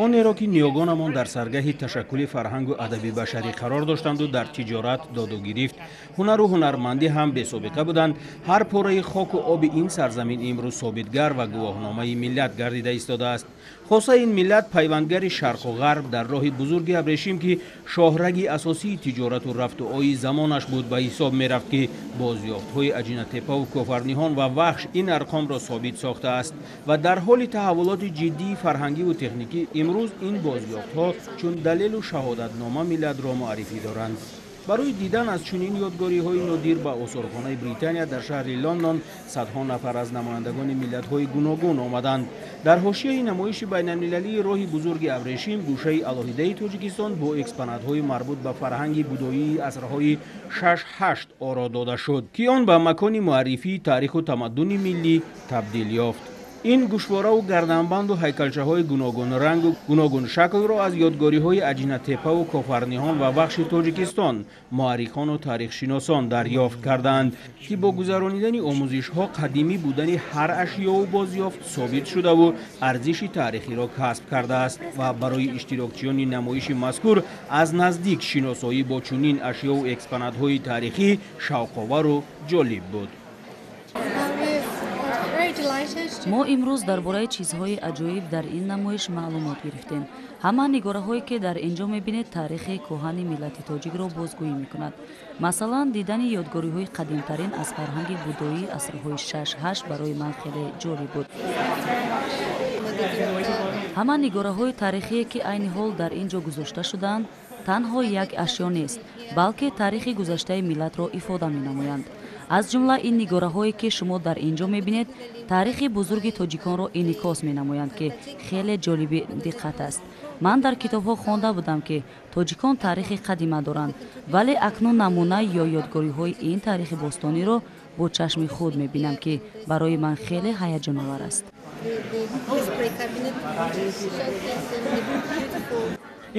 Онеро ки ниёгонамон дар саргаҳи ташаккули фарҳангу адаби башарӣ қарор доштанду дар тиҷорат доду гирифт, ҳунару ҳунармандӣ ҳам бесобиқа буданд, ҳар пораи хоку оби ин сарзамин имрӯз собитгар ва гувоҳномаи миллат гардида истодааст. Хоса ин миллат пайвандгари шарқу ғарб дар роҳи бузурги абрешим, ки шоҳраги асосии тиҷорату рафтуои замонаш буд, ба ҳисоб мерафт, ки бозёфтҳои Аҷинатепаву Кофарниҳон ва Вахш ин арқомро собит сохтааст ва дар ҳоли таҳаввулоти ҷиддии фарҳангиву техникӣ имрӯз ин бозёфтҳо чун далелу шаҳодатнома миллатро муаррифӣ доранд. Барои дидан аз чунин ёдгориҳои нодир ба осорхонаи Британия дар шаҳри Лондон садҳо нафар аз намояндагони миллатҳои гуногун омаданд. Дар ҳошияи намоиши байналмилалии роҳи бузурги абрешим гӯшаи алоҳидаи Тоҷикистон бо экспонатҳои марбут ба фарҳанги будоии асрҳои 6-8 оро дода шуд, ки он ба макони муаррифии таъриху тамаддуни миллӣ табдил ёфт. Ин гӯшвораву гарданбанду ҳайкалчаҳои гуногунрангу гуногуншаклро аз ёдгориҳои Аҷинатепаву Кофарниҳон ва Вахши Тоҷикистон муаррихону таърихшиносон дарёфт кардаанд, ки бо гузаронидани омӯзишҳо қадимӣ будани ҳар ашёву бозёфт собит шудаву арзиши таърихиро касб кардааст ва барои иштирокчиёни намоиши мазкур аз наздик шиносоӣ бо чунин ашёву экспонатҳои таърихӣ шавқовару ҷолиб буд. Мо имрӯз дар бораи чизҳои аҷоиб дар ин намоиш маълумот гирифтем. Ҳама нигораҳое, ки дар ин ҷо мебинед, таърихи кӯҳани миллати тоҷикро бозгӯӣ мекунад. Масалан, дидани ёдгориҳои қадимтарин аз фарҳанги будоии асрҳои 6-8 барои ман хеле ҷолиб буд. Ҳама нигораҳои таърихие, ки айни ҳол дар ин ҷо гузошта шудаанд, танҳо як ашё нест, балки таърихи гузаштаи миллатро ифода менамоянд. Аз ҷумла ин нигораҳое, ки шумо дар ин ҷо мебинед, таърихи бузурги тоҷиконро инъикос менамоянд, ки хеле ҷолиби диққат аст. Ман дар китобҳо хонда будам, ки тоҷикон таърихи қадима доранд, вале акнун намуна ё ёдгориҳои ин таърихи бостониро бо чашми худ мебинам, ки барои ман хеле ҳаяҷоновар аст.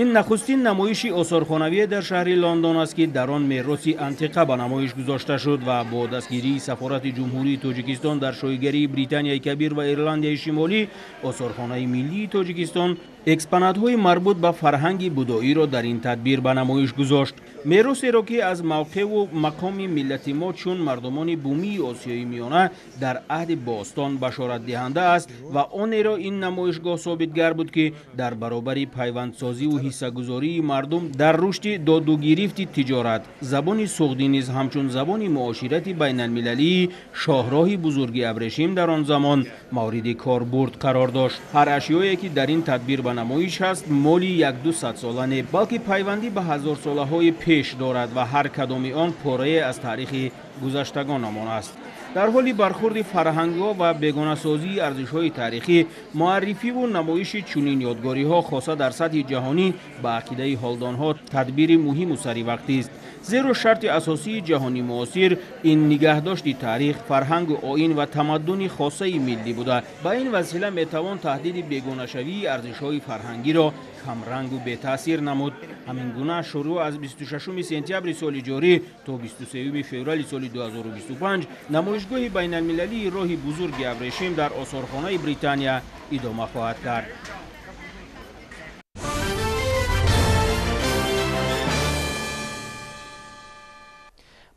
Ин нахустин намоиши осорхонавие дар шаҳри Лондон аст, ки дар он мероси антиқа ба намоиш гузошта шуд ва бо дастгирии сафорати Ҷумҳурии Тоҷикистон дар шоҳигарии Британияи Кабир ва Ирландияи Шимолӣ осорхонаи миллии Тоҷикистон экспонатҳои марбут ба фарҳанги будоиро дар ин тадбир ба намоиш гузошт. Меросеро, ки аз мавқеъу мақоми миллати мо чун мардумони бумии Осиёи Миёна дар аҳди бостон башоратдиҳанда аст ва онеро ин намоишгоҳ собитгар буд, ки дар баробари пайвандсозиву ҳиссагузории мардум дар рушди додугирифти тиҷорат, забони суғдӣ низ ҳамчун забони муоширати байналмилалии шоҳроҳи бузурги абрешим дар он замон мавриди корбурд қарор дошт. Ҳар ашёе, ки дар ин тадбир ба намоиш ҳаст, моли як-ду садсола не, балки пайвандӣ ба ҳазорсолаҳои пеш дорад ва ҳар кадоми он порае аз таърихи гузаштагонамон аст. Дар ҳоли бархурди фарҳангҳо ва бегонасозии арзишҳои таърихӣ, муаррифиву намоиши чунин ёдгориҳо хоса дар сатҳи ҷаҳонӣ ба ақидаи ҳолдонҳо тадбири муҳиму саривақтист. Зеро шарти асосии ҷаҳони муосир ин нигаҳдошти таърих, фарҳангу оин ва тамаддуни хосаи миллӣ буда, ба ин васила метавон таҳдиди бегонашавии арзишҳои фарҳангиро камрангу бетаъсир намуд. Ҳамин гуна шурӯъ аз 26 сентябри соли ҷорӣ то 23 феврали соли 2025 намоишгоҳи байналмилалии роҳи бузурги абрешим дар осорхонаи Британия идома хоҳад кард.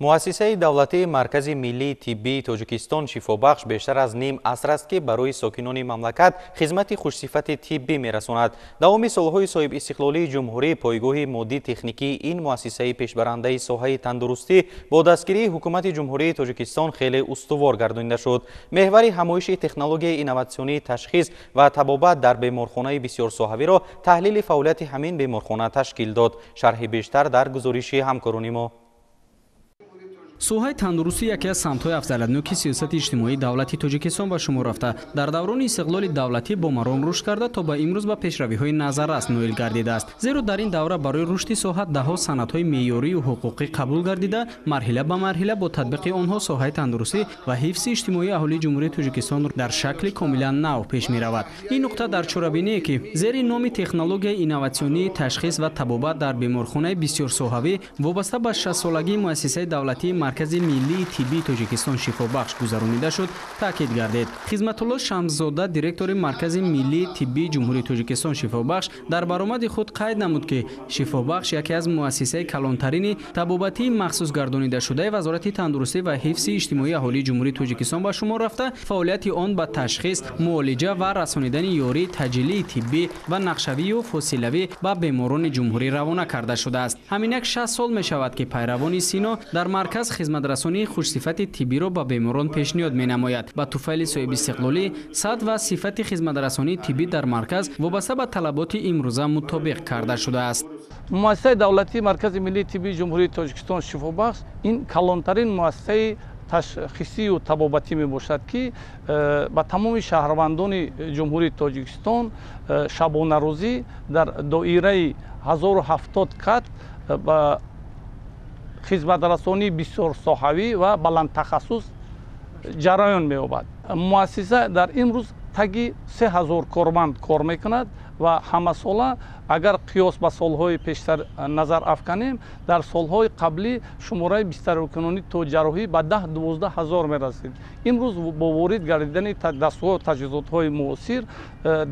Муассисаи давлатии Маркази миллии тиббии Тоҷикистон «Шифобахш» бештар аз ним аср аст, ки барои сокинони мамлакат хизмати хушсифати тиббӣ мерасонад. Давоми солҳои соҳибистиқлолии ҷумҳурӣ пойгоҳи моддӣ-техникии ин муассисаи пешбарандаи соҳаи тандурустӣ бо дастгирии Ҳукумати Ҷумҳурии Тоҷикистон хеле устувор гардонида шуд. Меҳвари ҳамоиши технологияи инноватсионии ташхис ва табобат дар беморхонаи бисёрсоҳавиро таҳлили фаъолияти ҳамин беморхона ташкил дод. Шарҳи бештар дар гузориши ҳамкорони мо. Соҳаи тандурустӣ яке аз самтҳои афзалиятноки сиёсати иҷтимоии давлати Тоҷикистон ба шумор рафта, дар даврони истиқлоли давлатӣ бо маром рушд карда, то ба имрӯз ба пешравиҳои назаррас ноил гардидааст. Зеро дар ин давра барои рушди соҳа даҳҳо санадҳои меъёрию ҳуқуқӣ қабул гардида, марҳила ба марҳила бо татбиқи онҳо соҳаи тандурустӣ ва ҳифзи иҷтимоии аҳолии Ҷумҳурии Тоҷикистон дар шакли комилан нав пеш меравад. Ин нуқта дар чорабиние, ки зери номи технологияи инноватсионии ташхис ва табобат дар беморхонаи бисёрсоҳавӣ вобаста ба 60-солагии муассисаи давлатии Маркази миллии тиббии Тоҷикистон «Шифобахш» гузаронида шуд, таъкид гардид. Хизматулло Шамсзода, директори Маркази миллии тиббии Ҷумҳурии Тоҷикистон «Шифобахш», дар баромади худ қайд намуд, ки «Шифобахш» яке аз муассисаи калонтарини табобатии махсус гардонидашудаи Вазорати тандурустӣ ва ҳифзи иҷтимоии аҳолии Ҷумҳурии Тоҷикистон ба шумор рафта, фаъолияти он ба ташхис, муолиҷа ва расонидани ёрии таъҷилии тиббӣ ва нақшавию фосилавӣ ба беморони ҷумҳурӣ равона карда шудааст. Ҳаминак 60 сол мешавад, ки пайравони Сино дар марказ хизматрасонии хушсифати тиббиро ба беморон пешниҳод менамояд. Ба туфайли соҳибистиқлолӣ сатҳ ва сифати хизматрасонии тиббӣ дар марказ вобаста ба талаботи имрӯза мутобиқ карда шудааст. Муассисаи давлатии Маркази миллии тиббии Ҷумҳурии Тоҷикистон «Шифобахш» ин калонтарин муассисаи ташхисию табобатӣ мебошад, ки ба тамоми шаҳрвандони Ҷумҳурии Тоҷикистон шабонарӯзӣ дар доираи 1070 кат ба хизматрасонии бисёрсоҳавӣ ва баландтахассус ҷараён меёбад. Муассиса дар имрӯз таги 3000 корманд кор мекунад. Ва ҳамасола агар қиёс ба солҳои пештар назар афканем, дар солҳои қаблӣ шумораи бистарикунонӣ то ҷарроҳӣ ба 10-12 ҳазор мерасид. Имрӯз бо ворид гардидани дастгоҳу таҷҳизотҳои муосир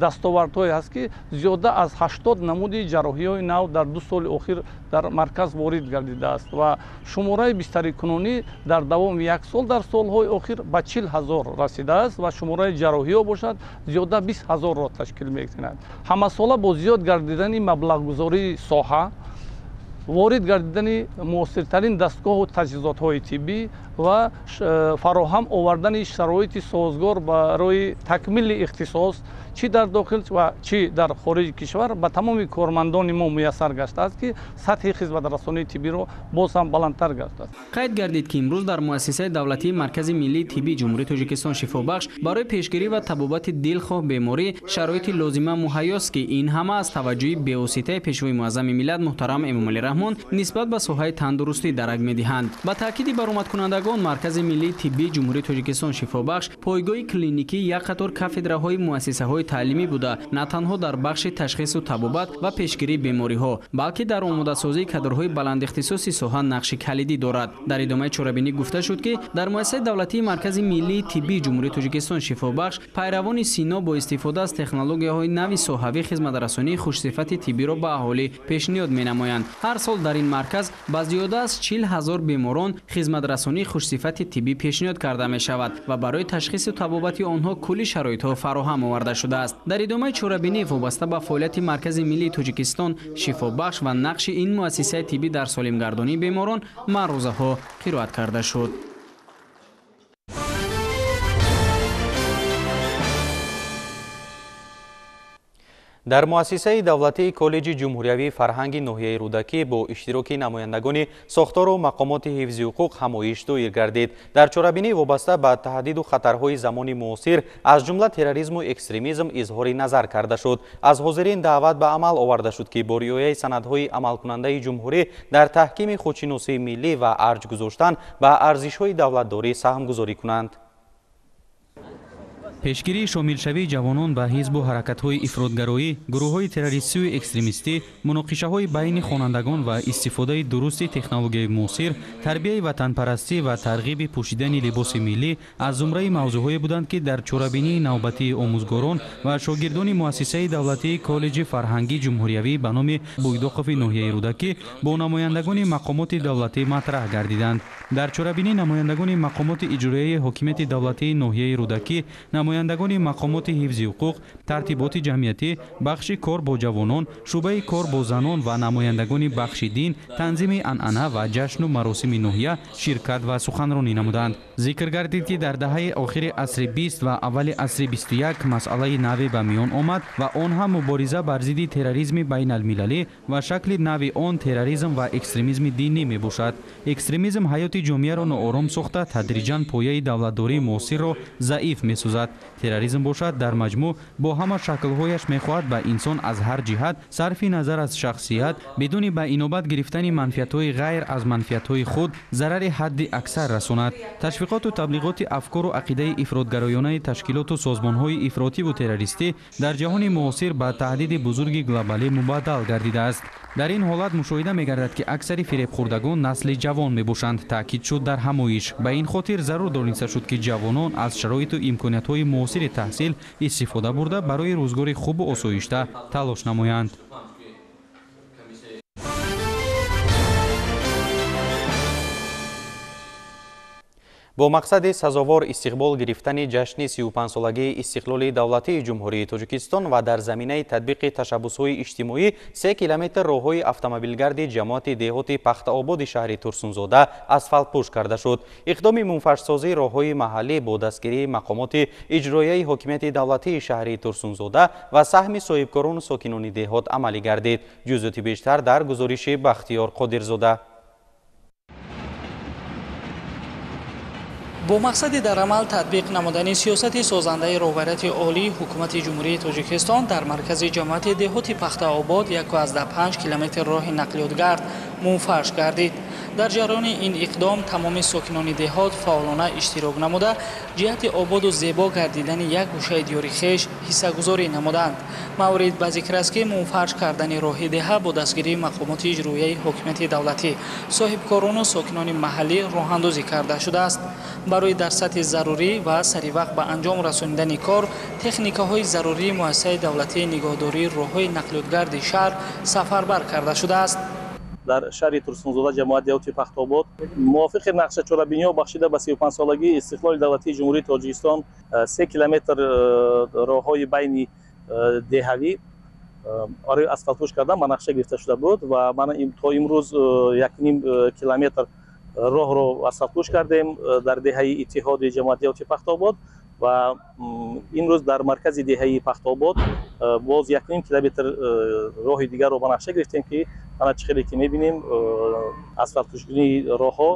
дастовардҳое ҳаст, ки зиёда аз 80 намуди ҷарроҳиҳои нав дар 2 соли охир дар марказ ворид гардидааст ва шумораи бистарикунонӣ дар давоми як сол дар солҳои охир ба 40 ҳазор расидааст ва шумораи ҷарроҳиҳо бошад зиёда 20 ҳазорро ташкил мекунад. Ҳамасола бо зиёд гардидани маблағгузории соҳа, ворид гардидани муосиртарин дастгоҳу таҷҳизотҳои тиббӣ ва фароҳам овардани шароити созгор барои такмили ихтисос чӣ дар дохил ва чӣ дар хориҷи кишвар ба тамоми кормандони мо муяссар гаштааст, ки сатҳи хизматрасонии тиббиро боз ҳам баландтар гаштааст. Қайд гардид, ки имрӯз дар муассисаи давлатии Маркази миллии тиббии Ҷумҳурии Тоҷикистон Шифобахш барои пешгирӣ ва табобати дилхоҳ беморӣ шароити лозима муҳайёст, ки ин ҳама аз таваҷҷӯҳи бевоситаи Пешвои муаззами миллат муҳтарам Эмомалӣ Раҳмон нисбат ба соҳаи тандурустӣ дарак медиҳанд. Ба таъкиди баромадкунандагон, Маркази миллии тиббии Ҷумҳурии Тоҷикистон Шифобахш пойгоҳи клиникии як қатор кафедраҳои муассисаҳои таълимӣ буда, на танҳо дар бахши ташхису табобат ва пешгирии бемориҳо, балки дар омодасозии кадрҳои баландихтисоси соҳа нақши калидӣ дорад. Дар идомаи чорабинӣ гуфта шуд, ки дар муассисаи давлатии Маркази миллии тиббии Ҷумҳурии Тоҷикистон Шифобахш пайравони сино бо истифода аз технологияҳои нави соҳавӣ хизматрасонии хушсифати тиббиро ба аҳолӣ пешниҳод менамоянд. Ҳар сол дар ин марказ ба зиёда аз 40 ҳазор беморон хизматрасонии хушсифати тиббӣ пешниҳод карда мешавад ва барои ташхису табобати онҳо кулли шароитҳо фароҳам оварда шудааст. Дар идомаи чорабинӣ вобаста ба фаъолияти Маркази миллии Тоҷикистон Шифобахш ва нақши ин муассисаи тиббӣ дар солимгардонии беморон маърузаҳо қироат карда шуд. Дар муассисаи давлатии коллеҷи ҷумҳуриявии фарҳанги ноҳияи Рӯдакӣ бо иштироки намояндагони сохтору мақомоти ҳифзи ҳуқуқ ҳамоиш доир гардид. Дар чорабинӣ вобаста ба таҳдиду хатарҳои замони муосир, аз ҷумла терроризму экстремизм изҳори назар карда шуд. Аз ҳозирин даъват ба амал оварда шуд, ки бо риояи санадҳои амалкунандаи ҷумҳурӣ дар таҳкими худшиносии миллӣ ва арҷ гузоштан ба арзишҳои давлатдорӣ саҳмгузорӣ кунанд. Пешгирии шомилшавии ҷавонон ба ҳизбу ҳаракатҳои ифротгароӣ, гурӯҳҳои террористию экстремистӣ, муноқишаҳои байни хонандагон ва истифодаи дурусти технологияи муосир, тарбияи ватанпарастӣ ва тарғиби пӯшидани либоси миллӣ аз зумраи мавзӯъҳое буданд, ки дар чорабинии навбатии омӯзгорон ва шогирдони муассисаи давлатии коллеҷи фарҳангии ҷумҳуриявӣ ба номи Буйдоқови ноҳияи Рӯдакӣ бо намояндагони мақомоти давлатӣ матраҳ гардиданд. Дар чорабинӣ намояндагони мақомоти иҷроияи ҳокимияти давлатии ноҳияи Рӯдакӣ, намояндагони мақомоти ҳифзи ҳуқуқ, тартиботи ҷамъиятӣ, бахши кор бо ҷавонон, шӯъбаи кор бо занон ва намояндагони бахши дин, танзими анъана ва ҷашну маросими ноҳия ширкат ва суханронӣ намуданд. Зикр гардид, ки дар даҳаи охири асри 20 ва аввали асри 21 масъалаи наве ба миён омад ва он ҳам мубориза бар зидди терроризми байналмилалӣ ва шакли нави он терроризм ва экстремизми динӣ мебошад. Экстремизм ҳаёти ҷомеаро ноором сохта, тадриҷан пояи давлатдории муосирро заиф месозад. Терроризм бошад, дар маҷмӯъ бо ҳама шаклҳояш мехоҳад ба инсон аз ҳар ҷиҳат, сарфи назар аз шахсият, бидуни ба инобат гирифтани манфиатҳои ғайр аз манфиатҳои худ зарари ҳадди аксар расонад. Ташвиқоту таблиғоти афкору ақидаи ифротгароёнаи ташкилоту созмонҳои ифротиву террористӣ дар ҷаҳони муосир ба таҳдиди бузурги глобалӣ мубаддал гардидааст. Дар ин ҳолат мушоҳида мегардад, ки аксари фиребхӯрдагон насли ҷавон мебошанд, таъкид шуд дар ҳамоиш. Ба ин хотир зарур дониста шуд, ки ҷавонон аз шароиту имкониятҳои муосири таҳсил истифода бурда барои рӯзгори хубу осоишта талош намоянд. Бо мақсади сазовор истиқбол гирифтани ҷашни 35-солагии истиқлоли давлатии Ҷумҳурии Тоҷикистон ва дар заминаи татбиқи ташаббусҳои иҷтимоӣ 3 километр роҳҳои автомобилгарди ҷамоати деҳоти Пахтаободи шаҳри Турсунзода асфалтпӯш карда шуд. Иқдоми мунфаршсозии роҳҳои маҳаллӣ бо дастгирии мақомоти иҷроияи ҳокимияти давлатии шаҳри Турсунзода ва саҳми соҳибкорону сокинони деҳот амалӣ гардид. Ҷузъиёти бештар дар гузориши Бахтиёр Қодирзода. Бо мақсади дар амал татбиқ намудани сиёсати созандаи роҳбарияти олии ҳукумати Ҷумҳурии Тоҷикистон дар маркази ҷамоати деҳоти Пахтаобод 1,5 километр роҳи нақлиётгард мунфарш гардид. Дар ҷараёни ин иқдом тамоми сокинони деҳот фаъолона иштирок намуда, ҷиҳати ободу зебо гардидани як гӯшаи диёри хеш ҳиссагузорӣ намуданд. Маврид ба зикр аст, ки мунфарш кардани роҳи деҳа бо дастгирии мақомоти иҷроияи ҳокимияти давлатӣ, соҳибкорону сокинони маҳаллӣ роҳандозӣ карда шудааст. Барои дар сатҳи зарурӣ ва саривақт ба анҷом расонидани кор, техникаҳои зарурии муассисаи давлатии нигоҳдории роҳҳои нақлиётгарди шаҳр сафарбар карда шудааст. Дар шаҳри Турсунзода, ҷамоати деҳоти Пахтобод, мувофиқи нақша чорабиниҳо бахшида ба 35-солагии истиқлоли давлатии Ҷумҳурии Тоҷикистон 3 километр роҳҳои байни деҳавӣ барои асфалтпӯш кардан ба нақша гирифта шуда буд ва мана то имрӯз 1,5 километр роҳро асфалтпӯш кардем дар деҳаи Иттиҳоди ҷамоати деҳоти Пахтобод ва имрӯз дар маркази деҳаи Пахтобод боз 1,5 километр роҳи дигарро ба нақша гирифтем, ки ана чӣ хеле ки мебинем, асфалтпӯшкунии роҳҳо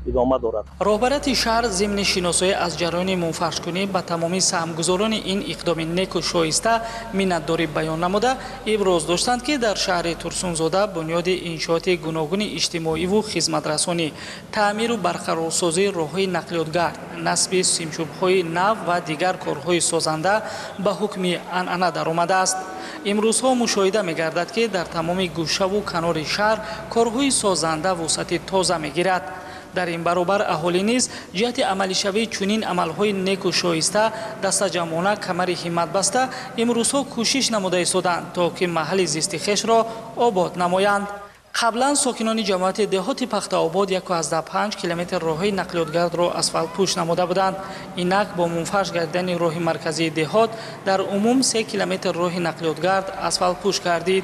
идома дорад. Роҳбарияти шаҳр зимни шиносоӣ аз ҷараёни мунфаршкунӣ ба тамоми саҳмгузорони ин иқдоми неку шоиста миннатдорӣ баён намуда, иброз доштанд, ки дар шаҳри Турсунзода бунёди иншооти гуногуни иҷтимоиву хизматрасонӣ, таъмиру барқарорсозии роҳҳои нақлиётгард, насби симчӯбҳои нав ва дигар корҳои созанда ба ҳукми анъана даромадааст. Имрӯзҳо мушоҳида мегардад, ки дар тамоми гӯшаву канори шаҳр корҳои созанда вусъати тоза мегирад. Дар ин баробар аҳолӣ низ ҷиҳати амалишавии чунин амалҳои неку шоиста дастаҷамъона камари ҳиммат баста, имрӯзҳо кӯшиш намуда истоданд, то ки маҳалли зисти хешро обод намоянд. Қаблан сокинони ҷамоати деҳоти Пахтаобод 1,5 километр роҳҳои нақлиётгардро асфалтпӯш намуда буданд. Инак бо мунфарш гардидани роҳи марказии деҳот дар умум 3 километр роҳи нақлиётгард асфалтпӯш гардид.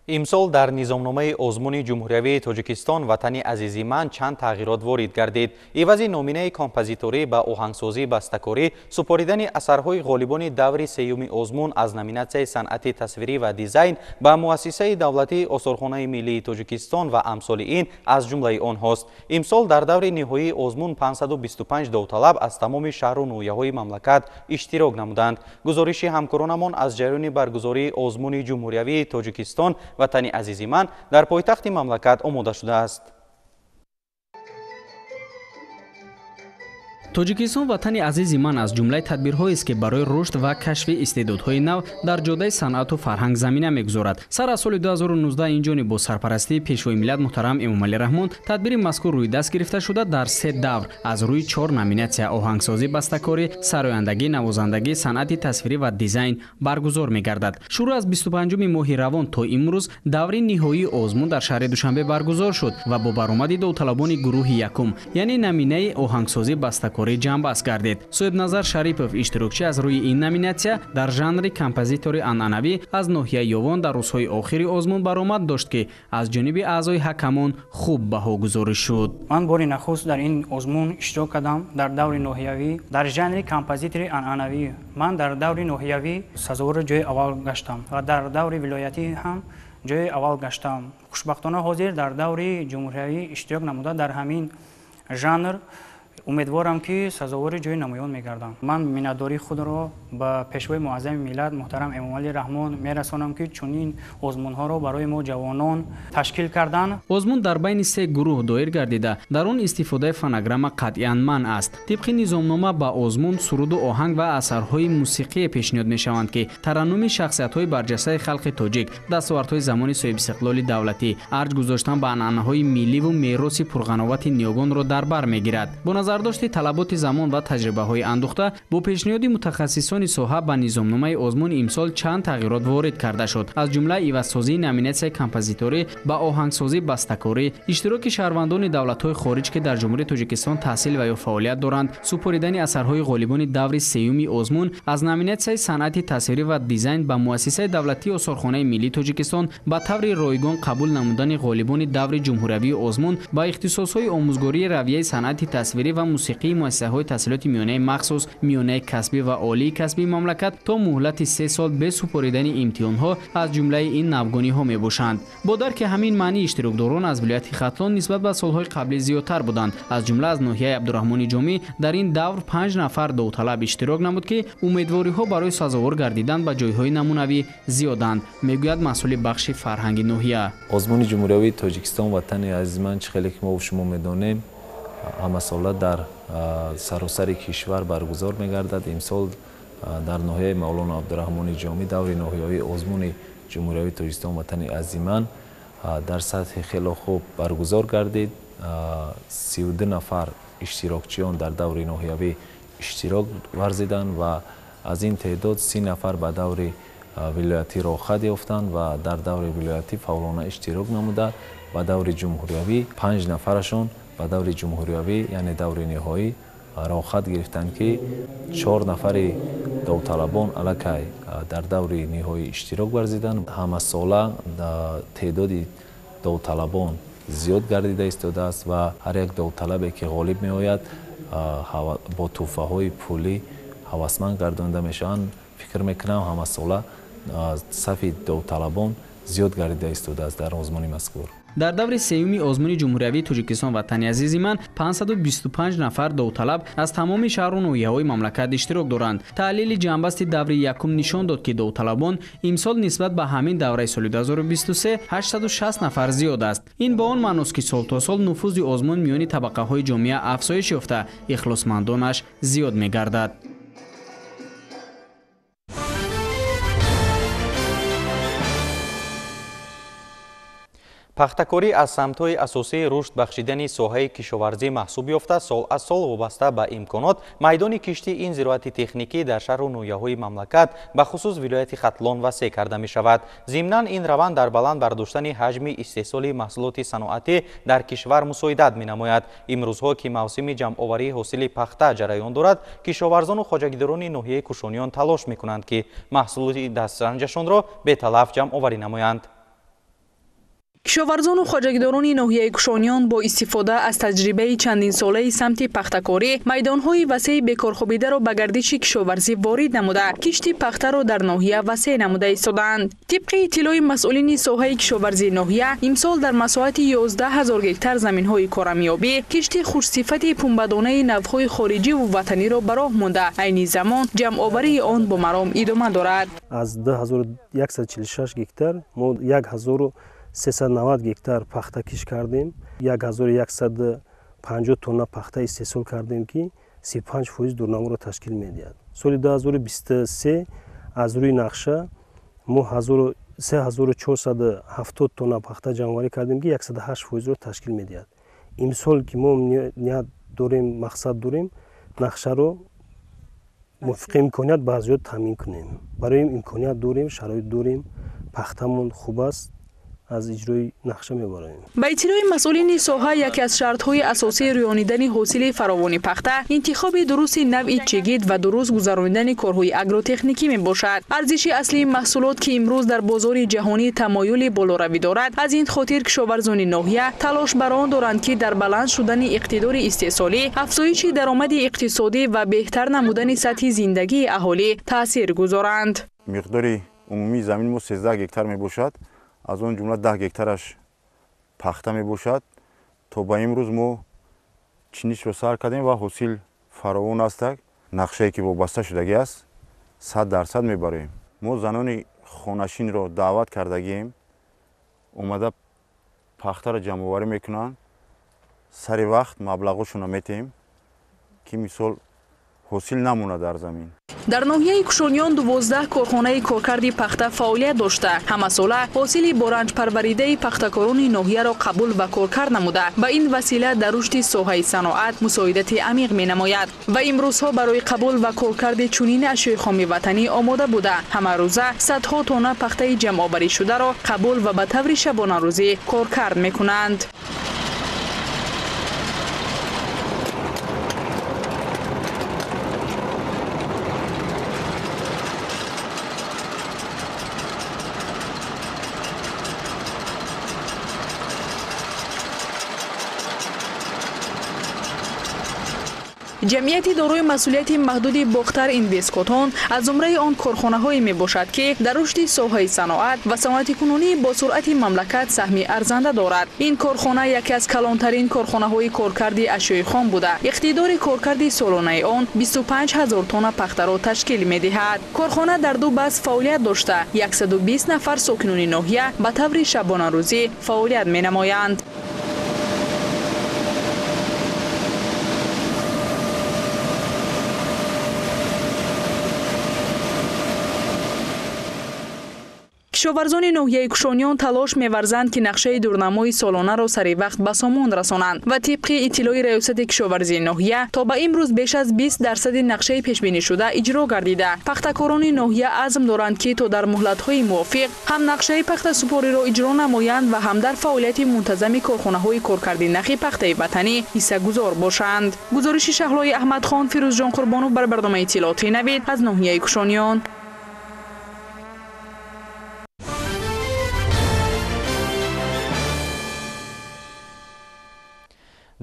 Имсол дар низомномаи озмуни Ҷумҳуриявии Тоҷикистон «Ватани азизи ман» чанд тағйирот ворид гардид. Ивази номинаи композиторӣ ба оҳангсозӣ, бастакорӣ, супоридани асарҳои ғолибони даври сеюми озмун аз номинатсияи санъати тасвирӣ ва дизайн ба муассисаи давлатии Осорхонаи миллии Тоҷикистон ва амсоли ин аз ҷумлаи онҳост. Имсол дар даври ниҳоии озмун 525 довталаб аз тамоми шаҳру ноҳияҳои мамлакат иштирок намуданд. Гузориши ҳамкоронамон аз ҷараёни баргузории озмуни Ҷумҳуриявии Тоҷикистон «Ватани азизи ман» дар пойтахти мамлакат омода шудааст. Тоҷикистон ватани азизи ман аз ҷумлаи тадбирҳоест, ки барои рушд ва кашфи истеъдодҳои нав дар ҷодаи санъату фарҳанг замина мегузорад. Сар аз соли 2019 инҷониб бо сарпарастии Пешвои миллат муҳтарам Эмомалӣ Раҳмон тадбири мазкур рӯи даст гирифта шуда, дар 3 давр аз рӯи 4 номинатсия оҳангсозӣ, бастакорӣ, сарояндагӣ, навозандагӣ, санъати тасвирӣ ва дизайн баргузор мегардад. Шурӯъ аз 25 моҳи равон то имрӯз даври ниҳоии озмун дар шаҳри Душанбе баргузор шуд ва бо баромади довталабони гурӯҳи якум, яъне номинаи оҳангсозӣ, бастакорӣ ҷамъбаст гардид. Соҳибназар Шарипов, иштирокчӣ аз рӯи ин номинатсия дар жанри композитори анъанавӣ аз ноҳияи Ёвон, дар рӯзҳои охири озмун баромад дошт, ки аз ҷониби аъзои ҳакамон хуб баҳогузорӣ шуд. Ман бори нахуст дар ин озмун иштирок кардам дар даври ноҳиявӣ дар жанри композитори анъанавӣ. Ман дар даври ноҳиявӣ сазовори ҷои аввал гаштам ва дар даври вилоятӣ ҳам ҷои аввал гаштам. Хушбахтона ҳозир дар даври ҷумҳуриявӣ иштирок намуда дар ҳамин жанр умедворам, ки сазовори ҷои намоён мегардам. Ман миннатдории худро ба Пешвои муаззами миллат муҳтарам Эмомалӣ Раҳмон мерасонам, ки чунин озмунҳоро барои мо ҷавонон ташкил карданд. Озмун дар байни 3 гурӯҳ доир гардида, дар он истифодаи фонограмма қатъиян манъ аст. Тибқи низомнома ба озмун суруду оҳанг ва асарҳои мусиқие пешниҳод мешаванд, ки тараннуми шахсиятҳои барҷастаи халқи тоҷик, дастовардҳои замони соҳибистиқлоли давлатӣ, арҷ гузоштан ба анъанаҳои милливу мероси пурғановати ниёгонро дар бар мегирад. Бо назардошти талаботи замон ва таҷрибаҳои андӯхта бо пешниҳоди мутахассисони соҳа ба низомномаи озмун имсол чанд тағйирот ворид карда шуд. Аз ҷумла ивазсозии номинатсияи композиторӣ ба оҳангсозӣ, бастакорӣ, иштироки шаҳрвандони давлатҳои хориҷ, ки дар Ҷумҳурии Тоҷикистон таҳсил ва ё фаъолият доранд, супоридани асарҳои ғолибони даври сеюми озмун аз номинатсияи санъати тасвирӣ ва дизайн ба муассисаи давлатии Осорхонаи миллии Тоҷикистон, ба таври ройгон қабул намудани ғолибони даври ҷумҳуриявии озмун ба ихтисосҳои омӯзгории равияи санъати тасвирӣ ва ва мусиқии муассисаҳои таҳсилоти миёнаи махсус, миёнаи касбӣ ва олии касбии мамлакат то муҳлати 3 сол бе супоридани имтиҳонҳо аз ҷумлаи ин навгониҳо мебошанд. Бо дарки ҳамин маънӣ иштирокдорон аз вилояти Хатлон нисбат ба солҳои қаблӣ зиёдтар буданд. Аз ҷумла аз ноҳияи Абдураҳмони Ҷомӣ дар ин давр 5 нафар довталаб иштирок намуд, ки умедвориҳо барои сазовор гардидан ба ҷойҳои намунавӣ зиёданд, мегӯяд масъули бахши фарҳанги ноҳия. Озмуни ҷумҳуриявии Тоҷикистон «Ватани азизи ман», чӣ хеле ки мо шумо медонем, ҳамасола дар саросари кишвар баргузор мегардад. Имсол дар ноҳияи Мавлоно Абдураҳмони Ҷомӣ даври ноҳиявии озмуни ҷумҳуриявии Тоҷикистон «Ватани азизи ман» дар сатҳи хело хуб баргузор гардид. 32 нафар иштирокчиён дар даври ноҳиявӣ иштирок варзиданд ва аз ин теъдод 30 нафар ба даври вилоятӣ роҳхат ёфтанд ва дар даври вилоятӣ фаъолона иштирок намуда ба даври ҷумҳуриявӣ 5 нафарашон ба даври ҷумҳуриявӣ, яъне даври ниҳоӣ роҳхат гирифтанд, ки 4 нафари довталабон аллакай дар даври ниҳоӣ иштирок варзиданд. Ҳамасола теъдоди довталабон зиёд гардида истодааст ва ҳар як довталабе ки ғолиб меояд бо тӯҳфаҳои пулӣ ҳавасманд гардонида мешаванд. Фикр мекунам, ҳамасола сафи довталабон зиёд гардида истодааст дар озмуни мазкур. Дар даври сеюми озмуни ҷумҳуриявии Тоҷикистон «Ватани азизи ман» 525 нафар довталаб аз тамоми шаҳру ноҳияҳои мамлакат иштирок доранд. Таҳлили ҷамъбасти даври якум нишон дод, ки довталабон имсол нисбат ба ҳамин давраи соли 2023 860 нафар зиёд аст. Ин ба он маъност, ки сол то сол нуфузи озмун миёни табақаҳои ҷомеа афзоиш ёфта, ихлосмандонаш зиёд мегардад. Пахтакорӣ аз самтҳои асосии рушд бахшидани соҳаи кишоварзӣ маҳсуб ёфта, сол аз сол вобаста ба имконот майдони кишти ин зироати техникӣ дар шаҳру ноҳияҳои мамлакат, бахусус вилояти Хатлон, васеъ карда мешавад. Зимнан ин раванд дар баланд бардоштани ҳаҷми истеҳсоли маҳсулоти саноатӣ дар кишвар мусоидат менамояд. Имрӯзҳо ки мавсими ҷамъоварии ҳосили пахта ҷараён дорад, кишоварзону хоҷагидорони ноҳияи Кушониён талош мекунанд, ки маҳсулоти дастранҷашонро беталаф ҷамъоварӣ намоянд. Кишоварзону хоҷагидорони ноҳияи Кушониён бо истифода аз таҷрибаи чандинсолаи самти пахтакорӣ майдонҳои васеи бекорхобидаро ба гардиши кишоварзӣ ворид намуда, кишти пахтаро дар ноҳия васеъ намуда истодаанд. Тибқи иттилои масъулини соҳаи кишоварзии ноҳия, имсол дар масоҳати 11 ҳазор гектар заминҳои корамиёбӣ кишти хушсифати пунбадонаи навъҳои хориҷиву ватаниро ба роҳ монда, айни замон ҷамъоварии он бо маром идома дорад. Аз 2146 гектар мо 1390 гектар пахта киш кардем, 1150 тонна пахта истеҳсол кардем, ки 35% дурнаморо ташкил медиҳад. Соли 2023 аз рӯи нақша мо 3470 тонна пахта ҷамъоварӣ кардем, ки 108%-ро ташкил медиҳад. Имсол ки мо ният дорем, мақсад дорем, нақшаро мувофиқи имконият ба зиёд таъмин кунем. Барои имконият дорем, шароит дорем, пахтамон хуб аст, аз иҷрои нақша мебароем. Ба иттилои масъулини соҳа, яке аз шартҳои асосии рӯёнидани ҳосили фаровони пахта интихоби дурусти навъи чигит ва дуруст гузаронидани корҳои агротехникӣ мебошад. Арзиши аслии маҳсулот, ки имрӯз дар бозори ҷаҳонӣ тамоюли болоравӣ дорад, аз ин хотир кишоварзони ноҳия талош бар он доранд, ки дар баланд шудани иқтидори истеҳсолӣ, афзоиши даромади иқтисодӣ ва беҳтар намудани сатҳи зиндагии аҳолӣ таъсир гузоранд. Миқдори умумии замини мо 13 гектар мебошад. Аз он ҷумла 10 гектараш пахта мебошад. То ба имрӯз мо чинишро сар кардем ва ҳосил фаровон аст. Нақшае ки вобаста шудагӣ аст, 100% мебароем. Мо занони хонашинро даъват кардагием, омада пахтаро ҷамъоварӣ мекунанд, сари вақт маблағошонро метиҳем, ки мисол ҳосил намонад дар замин. Дар ноҳияи Кушониён 12 корхонаи коркарди пахта фаъолият дошта, ҳамасола ҳосили боранҷпарваридаи пахтакорони ноҳияро қабул ва коркард намуда, ба ин васила дар рушди соҳаи саноат мусоидати амиқ менамояд ва имрӯзҳо барои қабул ва коркарди чунин ашёи хоми ватанӣ омода буда, ҳамарӯза садҳо тонна пахтаи ҷамъоварӣшударо қабул ва ба таври шабонарӯзӣ коркард мекунанд. Ҷамъияти дорои масъулияти маҳдуди Бохтар Инвесткотон аз зумраи он корхонаҳое мебошад, ки дар рушди соҳаи саноат ва саноатикунонӣ бо суръати мамлакат саҳми арзанда дорад. Ин корхона яке аз калонтарин корхонаҳои коркарди ашёи хом буда, иқтидори коркарди солонаи он 25 ҳазор тонна пахтаро ташкил медиҳад. Корхона дар ду бас фаъолият дошта, 120 нафар сокинони ноҳия ба таври шабонарӯзӣ фаъолият менамоянд. Кишоварзони ноҳияи Кушониён талош меварзанд, ки нақшаи дурнамои солонаро сари вақт ба сомон расонанд ва тибқи иттилои раёсати кишоварзии ноҳия то ба имрӯз беш аз 20% нақшаи пешбинишуда иҷро гардида. Пахтакорони ноҳия азм доранд, ки то дар муҳлатҳои мувофиқ ҳам нақшаи пахтасупориро иҷро намоянд ва ҳам дар фаъолияти мунтазами корхонаҳои коркарди нахи пахтаи ватанӣ ҳиссагузор бошанд. Гузориши Шаҳлои Аҳмадхон, Фирӯзҷон Қурбонов бар барномаи иттилоотии Навид аз ноҳияи Кушониён.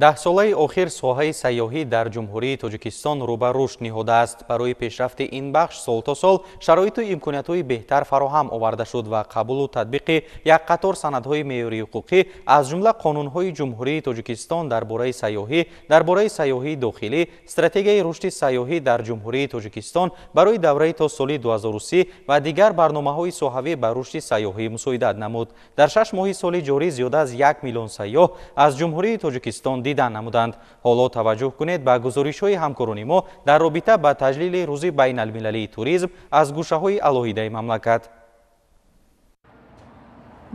Даҳсолаи охир соҳаи сайёҳӣ дар Ҷумҳурии Тоҷикистон рӯ ба рушд ниҳодааст. Барои пешрафти ин бахш сол то сол шароиту имкониятҳои беҳтар фароҳам оварда шуд ва қабулу татбиқи як қатор санадҳои меъёрии ҳуқуқӣ, аз ҷумла қонунҳои Ҷумҳурии Тоҷикистон дар бораи сайёҳӣ, дар бораи сайёҳии дохилӣ, стратегияи рушди сайёҳӣ дар Ҷумҳурии Тоҷикистон барои давраи то соли 2030 ва дигар барномаҳои соҳавӣ ба рушди сайёҳӣ мусоидат намуд. Дар 6 моҳи соли ҷорӣ зиёда аз 1 миллион сайёҳ аз Ҷумҳурии Тоҷикистон дидан намуданд. Ҳоло таваҷҷӯҳ кунед ба гузоришҳои ҳамкорони мо дар робита ба таҷлили рӯзи байналмилалии туризм аз гӯшаҳои алоҳидаи мамлакат.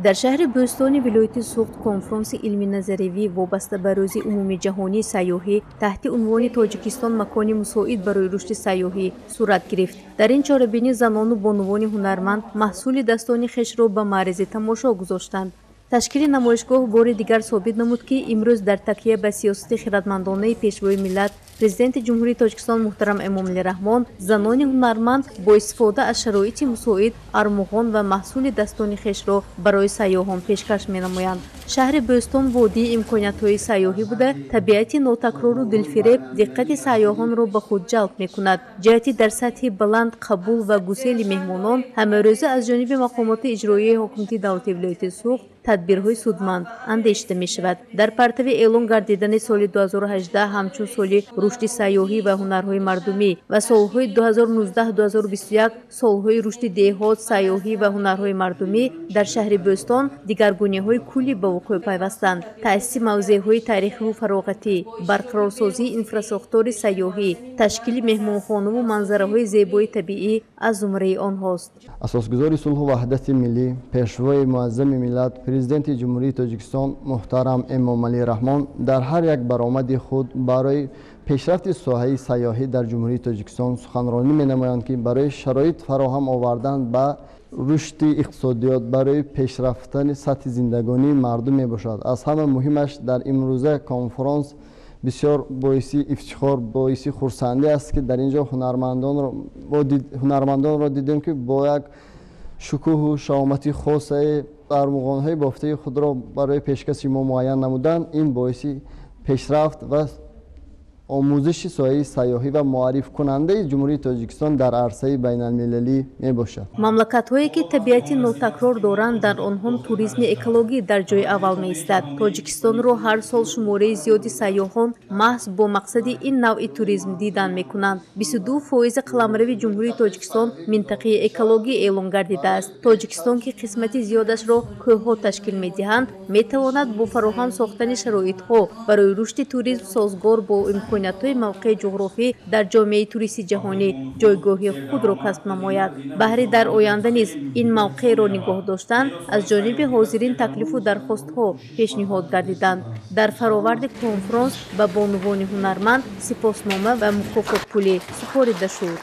Дар шаҳри Бӯстони вилояти Суғд конфронси илми-назаривӣ вобаста ба рӯзи умумиҷаҳонии сайёҳӣ таҳти унвони Тоҷикистон макони мусоид барои рушди сайёҳӣ сурат гирифт. Дар ин чорабинӣ занону бонувони ҳунарманд маҳсули дастони хешро ба маърези тамошо гузоштанд. Ташкили намоишгоҳ бори дигар собит намуд, ки имрӯз дар такя ба сиёсати хиратмандонаи пешвои миллат, Президенти Ҷумҳурии Тоҷикистон муҳтарам Эмомалӣ Раҳмон, занони ҳунарманд бо истифода аз шароити мусоид армуғон ва маҳсули дастони хешро барои сайёҳон пешкаш менамоянд. Шаҳри Бӯстон водии имкониятҳои сайёҳӣ буда, табиати нотакрору дилфиреб диққати сайёҳонро ба худ ҷалб мекунад. Ҷиҳати дар сатҳи баланд қабул ва гусели меҳмонон ҳамарӯза аз ҷониби мақомоти иҷроияи ҳокимияти давлатии вилояти Суғд тадбирҳои судманд андешида мешавад. Дар партави эълон гардидани соли 2018 ҳамчун соли рушди сайёҳӣ ва ҳунарҳои мардумӣ ва солҳои 2019-2021 солҳои рушди деҳот, сайёҳӣ ва ҳунарҳои мардумӣ дар шаҳри Бӯстон дигаргуниҳои куллӣ ба вуқӯъ пайвастанд. Таъсиси мавзеъҳои таърихиву фароғатӣ, барқарорсозии инфрасохтори сайёҳӣ, ташкили меҳмонхонаву манзараҳои зебои табиӣ аз зумраи онҳост. Асосгузори сулҳу ваҳдати миллӣ, пешвои муаззами миллат, Президенти Ҷумҳурии Тоҷикистон муҳтарам Эмомалӣ Раҳмон дар ҳар як баромади худ барои пешрафти соҳаи сайёҳӣ дар Ҷумҳурии Тоҷикистон суханронӣ менамоянд, ки барои шароит фароҳам овардан ба рушди иқтисодиёт, барои пешрафтани сатҳи зиндагонии мардум мебошад. Аз ҳама муҳимаш дар имрӯза конфронс бисёр боиси ифтихор, боиси хурсандӣ аст, ки дар ин ҷо ҳунармандонро дидем, ки бо як шукӯҳу шаҳомати хосае армуғонҳои бофтаи худро барои пешкаши мо муайян намуданд. Ин боиси пешрафт ва омӯзиши соҳаи сайёҳӣ ва муаррифкунандаи Ҷумҳурии Тоҷикистон дар арсаи байналмилалӣ мебошад. Мамлакатҳое ки табиати нотакрор доранд, дар онҳо туризми экологӣ дар ҷои аввал меистад. Тоҷикистонро ҳар сол шумораи зиёди сайёҳон маҳз бо мақсади ин навъи туризм дидан мекунанд. 22% қаламрави Ҷумҳурии Тоҷикистон минтақаи экологӣ эълон гардидааст. Тоҷикистон, ки қисмати зиёдашро кӯҳҳо ташкил медиҳанд, метавонад бо фароҳам сохтани шароитҳо барои рушди туризм созгор бо имкониятҳои мавқеи ҷуғрофӣ дар ҷомеаи туристи ҷаҳонӣ ҷойгоҳи худро касб намояд. Баҳри дар оянда низ ин мавқеъро нигоҳ доштан аз ҷониби ҳозирин таклифу дархостҳо пешниҳод гардиданд. Дар фароварди конфронс ба бонувони ҳунарманд сипоснома ва мукофотпулӣ супорида шуд.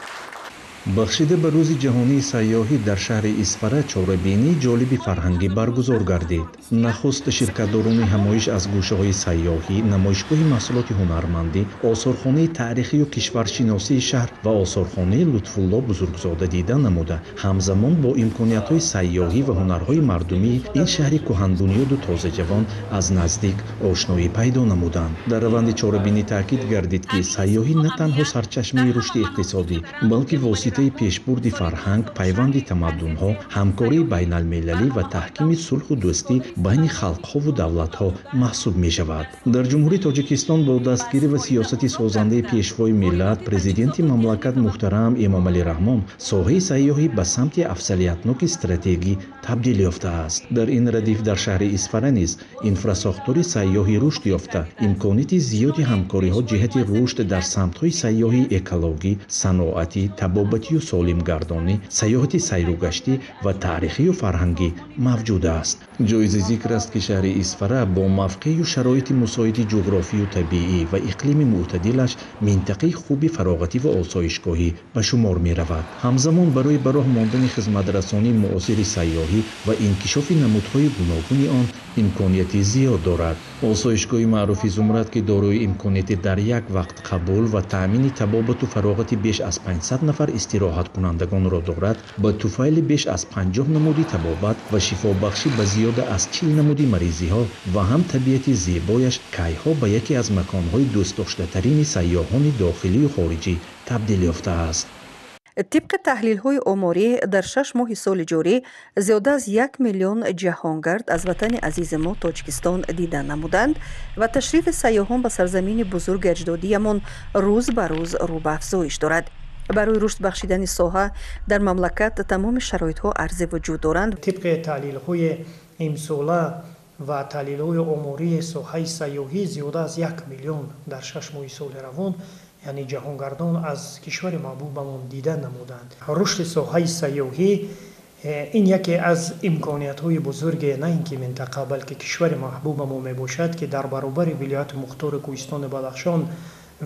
Бахшида ба рӯзи ҷаҳонии сайёҳӣ дар шаҳри Исфара чорабинии ҷолиби фарҳангӣ баргузор гардид. Нахуст ширкатдорони ҳамоиш аз гӯшаҳои сайёҳӣ, намоишгоҳи маҳсулоти ҳунармандӣ, осорхонаи таърихию кишваршиносии шаҳр ва осорхонаи Лутфулло Бузургзода дида намуда, ҳамзамон бо имкониятҳои сайёҳӣ ва ҳунарҳои мардумии ин шаҳри кӯҳанбунёду тозаҷавон аз наздик ошноӣ пайдо намуданд. Дар раванди чорабинӣ таъкид гардид, ки сайёҳӣ на танҳо сарчашмаи рушди иқтисодӣ, балки воситаи пешбурди фарҳанг, пайванди тамаддунҳо, ҳамкории байналмилалӣ ва таҳкими сулҳу дӯстӣ байни халқҳову давлатҳо маҳсуб мешавад. Дар Ҷумҳурии Тоҷикистон бо дастгирӣ ва сиёсати созандаи Пешвои миллат, Президенти мамлакат муҳтарам Эмомалӣ Раҳмон, соҳаи сайёҳӣ ба самти афзалиятноки стратегӣ табдил ёфтааст. Дар ин радиф дар шаҳри Исфара низ инфрасохтори сайёҳӣ рушд ёфта, имконияти зиёди ҳамкориҳо ҷиҳати рушд дар самтҳои сайёҳии экологӣ, саноатӣ, табобатию солимгардонӣ, сайёҳати сайругаштӣ ва таърихию фарҳангӣ мавҷуд аст. Ҷоизи зикр аст, ки шаҳри Исфара бо мавқею шароити мусоиди ҷуғрофию табиӣ ва иқлими мӯътадилаш минтақаи хуби фароғатӣ ва осоишгоҳӣ ба шумор меравад. Ҳамзамон барои ба роҳ мондани хизматрасонии муосири сайёҳӣ ва инкишофи намудҳои гуногуни он имконияти зиёд дорад. Осоишгоҳи маъруфи Зумрад, ки дорои имконияти дар як вақт қабул ва таъмини табобату фароғати беш аз 500 нафар истироҳаткунандагонро дорад, ба туфайли беш аз 50 намуди табобат ва шифобахшӣ ба зиёда аз 40 намуди маризиҳо ва ҳам табиати зебояш кайҳо ба яке аз маконҳои дӯстдоштатарини сайёҳони дохилию хориҷӣ табдил ёфтааст. Тибқи таҳлилҳои оморӣ, дар 6 моҳи соли ҷорӣ зиёда аз 1 миллион ҷаҳонгард аз ватани азизи мо Тоҷикистон дида намуданд ва ташрифи сайёҳон ба сарзамини бузурги аҷдодиямон рӯз ба рӯз рӯ ба афзоиш дорад. Барои рушд бахшидани соҳа дар мамлакат тамоми шароитҳо арзи вуҷуд доранд. Тибқи таҳлилҳои имсола ва таҳлилҳои омории соҳаи сайёҳӣ зиёда аз 1 миллион дар 6 моҳи соли равон, яъне ҷаҳонгардон аз кишвари маҳбубамон дида намуданд. Рушди соҳаи сайёҳӣ ин яке аз имкониятҳои бузурге на ин ки минтақа, балки кишвари маҳбубамон мебошад, ки дар баробари вилояти мухтори Кӯҳистони Бадахшон,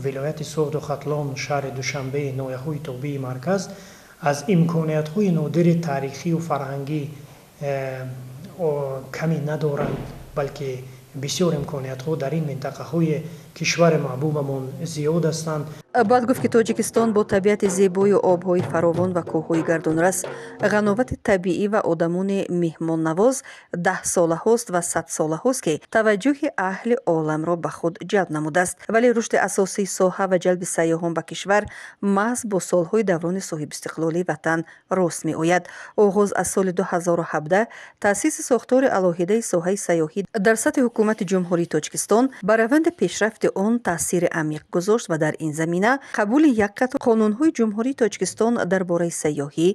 вилояти Суғду Хатлон, шаҳри Душанбе, ноҳияҳои тобеи марказ аз имкониятҳои нодири таърихию фарҳангӣ камӣ надоранд, балки бисёр имкониятҳо дар ин минтақаҳои кишвари маҳбубамон зиёд ҳастанд. Бояд гуфт, ки Тоҷикистон бо табиати зебою обҳои фаровон ва кӯҳҳои гардонрас, ғановати табиӣ ва одамони меҳмоннавоз даҳсолаҳост ва садсолаҳост, ки таваҷҷӯҳи аҳли оламро ба худ ҷалб намудааст. Вале рушди асосии соҳа ва ҷалби сайёҳон ба кишвар маҳз бо солҳои даврони соҳибистиқлолии ватан рост меояд. Оғоз аз соли 2017 таъсиси сохтори алоҳидаи соҳаи сайёҳӣ дар сатҳи ҳукумати Ҷумҳурии Тоҷикистон ба раванди пешрафти он таъсири амиқ гузошт ва дар ин замина қабули як қатор қонунҳои Ҷумҳурии Тоҷикистон дар бораи сайёҳӣ,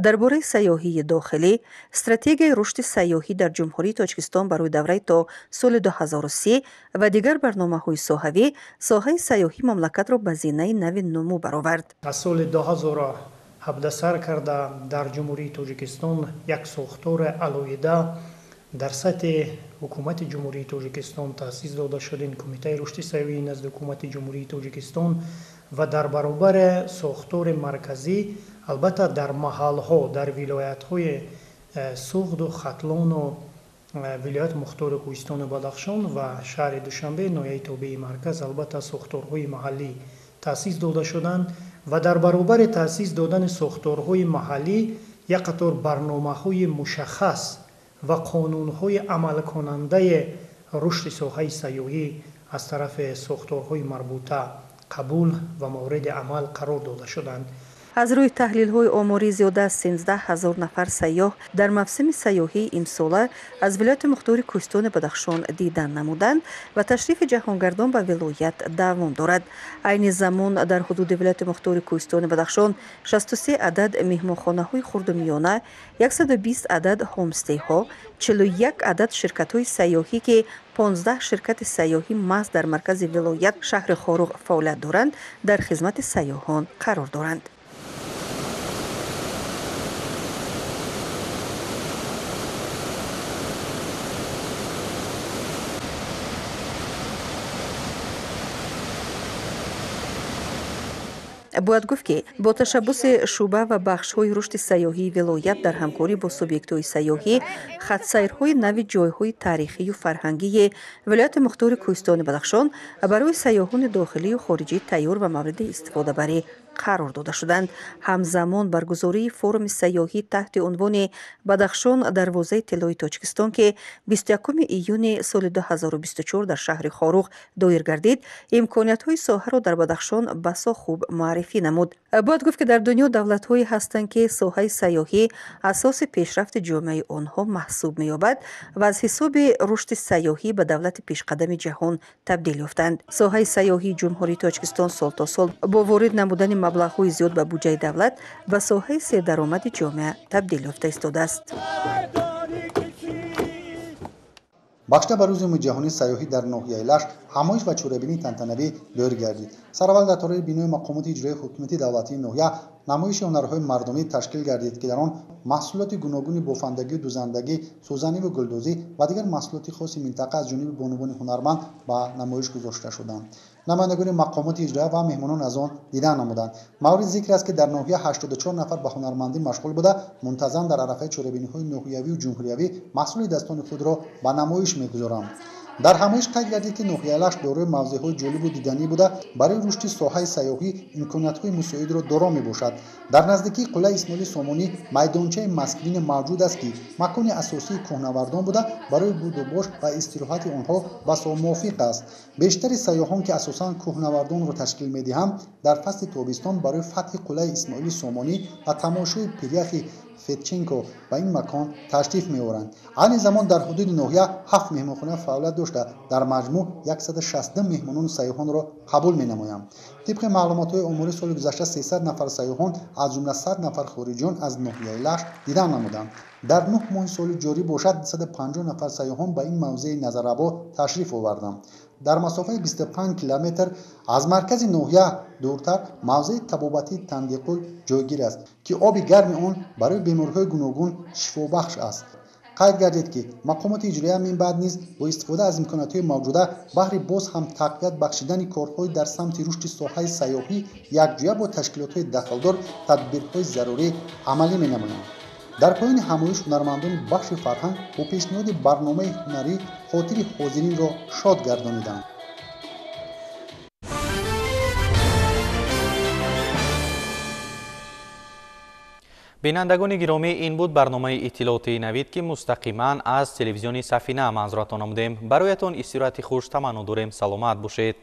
дар бораи сайёҳии дохилӣ, стратегияи рушди сайёҳӣ дар Ҷумҳурии Тоҷикистон барои давраи то соли 2030 ва дигар барномаҳои соҳавӣ соҳаи сайёҳии мамлакатро ба зинаи нави нумӯ баровард. Аз соли 2017 сар карда дар Ҷумҳурии Тоҷикистон як сохтори алоҳида дар сатҳи ҳукумати Ҷумҳурии Тоҷикистон таъсис дода шуд, ин Кумитаи рушди сайёҳӣ назди ҳукумати Ҷумҳурии Тоҷикистон ва дар баробари сохтори марказӣ албатта дар маҳалҳо, дар вилоятҳои Суғду Хатлону вилояти мухтори Кӯҳистони Бадахшон ва шаҳри Душанбе, ноҳияи тобеи марказ албатта сохторҳои маҳаллӣ таъсис дода шуданд ва дар баробари таъсис додани сохторҳои маҳаллӣ як қатор барномаҳои мушаххас ва қонунҳои амалкунандаи рушди соҳаи сайёҳӣ аз тарафи сохторҳои марбута қабул ва мавриди амал қарор дода шуданд. Аз рӯи таҳлилҳои оморӣ зиёда аз 17 ҳазор нафар сайёҳ дар мавсими сайёҳии имсола аз вилояти мухтори Кӯҳистони Бадахшон дидан намуданд ва ташрифи ҷаҳонгардон ба вилоят давом дорад. Айни замон дар ҳудуди вилояти мухтори Кӯҳистони Бадахшон 63 адад меҳмонхонаҳои хурду миёна, 120 адад ҳомстейҳо, 41 адад ширкатҳои сайёҳӣ, ки 15 ширкати сайёҳӣ маҳз дар маркази вилоят шаҳри Хоруғ фаъолият доранд, дар хизмати сайёҳон қарор доранд. Бояд гуфт, ки бо ташаббуси шӯъба ва бахшҳои рушди сайёҳии вилоят дар ҳамкорӣ бо субъектҳои сайёҳӣ хатсайрҳои нави ҷойҳои таърихию фарҳангии вилояти мухтори Кӯҳистони Бадахшон барои сайёҳони дохилию хориҷӣ тайёр ва мавриди истифодабарӣ қарор дода шуданд. Ҳамзамон баргузории форуми сайёҳӣ таҳти унвони «Бадахшон дарвозаи тиллои Тоҷикистон», ки 21 июни соли 2024 дар шаҳри Хоруғ доир гардид, имкониятҳои соҳаро дар Бадахшон басо хуб муаррифӣ намуд. Бояд гуфт, ки дар дунё давлатҳое ҳастанд, ки соҳаи сайёҳӣ асоси пешрафти ҷомеаи онҳо маҳсуб меёбад ва аз ҳисоби рушди сайёҳӣ ба давлати пешқадами ҷаҳон табдил ёфтанд. Соҳаи сайёҳии Ҷумҳурии Тоҷикистон сол то сол бо ворид намудани маблағҳои зиёд ба буҷаи давлат ба соҳаи сердаромади ҷомеа табдил ёфта истодааст. Бахшида ба рӯзи умумиҷаҳонии сайёҳӣ дар ноҳияи Лашт ҳамоиш ва чорабинии тантанавӣ доир гардид. Сараввал дар тораи бинои мақомоти иҷроии ҳукумати давлатии ноҳия намоиши ҳунарҳои мардумӣ ташкил гардид, ки дар он маҳсулоти гуногуни бофандагию дузандагӣ, сӯзаниву гулдӯзӣ ва дигар маҳсулоти хоси минтақа аз ҷониби бонувони ҳунарманд ба намоиш гузошта шуданд. Намояндагони мақомоти иҷроия ва меҳмонон аз он дидан намуданд. Мавриди зикр аст, ки дар ноҳия 84 нафар ба ҳунармандӣ машғул буда, мунтазам дар арафаи чорабиниҳои ноҳиявию ҷумҳуриявӣ маҳсули дастони худро ба намоиш мегузоранд. Дар ҳамоиш қайд гардид, ки ноҳияи Лашт дорои мавзеъҳои ҷолибу диданӣ буда, барои рушди соҳаи сайёҳӣ имкониятҳои мусоидро доро мебошад. Дар наздикии қуллаи Исмоили Сомонӣ майдончаи Москвине мавҷуд аст, ки макони асосии кӯҳнавардон буда, барои будубош ва истироҳати онҳо басо мувофиқ аст. Бештари сайёҳон, ки асосан кӯҳнавардонро ташкил медиҳанд, дар фасли тобистон барои фатҳи қуллаи Исмоили Сомонӣ ва тамошои пиряхи Федченко ба ин макон ташриф меоранд. Айни замон дар ҳудуди ноҳия 7 меҳмонхона фаъолият дошта, дар маҷмӯъ 162 меҳмонону сайёҳонро қабул менамоянд. Тибқи маълумотҳои оморӣ, соли гузашта 300 нафар сайёҳон, аз ҷумла 100 нафар хориҷиён аз ноҳияи Лашт дидан намуданд. Дар 9 моҳи соли ҷорӣ бошад 250 нафар сайёҳон ба ин мавзеи назаррабо ташриф оварданд. Дар масофаи 25 километр аз маркази ноҳия дуртар мавзеи табобатии Тангиқул ҷойгир аст, ки оби гарми он барои бемориҳои гуногун шифобахш аст. Қайд гардид, ки мақомоти иҷроия минбаъд низ бо истифода аз имкониятҳои мавҷуда баҳри боз ҳам тақвият бахшидани корҳои дар самти рушди соҳаи сайёҳӣ якҷоя бо ташкилотҳои дахлдор тадбирҳои зарурӣ амалӣ менамоянд. Дар поёни ҳамоиш ҳунармандони бахши фарҳанг бо пешниҳоди барномаи ҳунарӣ хотири ҳозиринро шод гардониданд. Бинандагони гиромӣ, ин буд барномаи иттилоотии Навид, ки мустақиман аз телевизиони Сафина манзуратон намудем. Бароятон истироҳати хуш таманно дорем. Саломат бошед.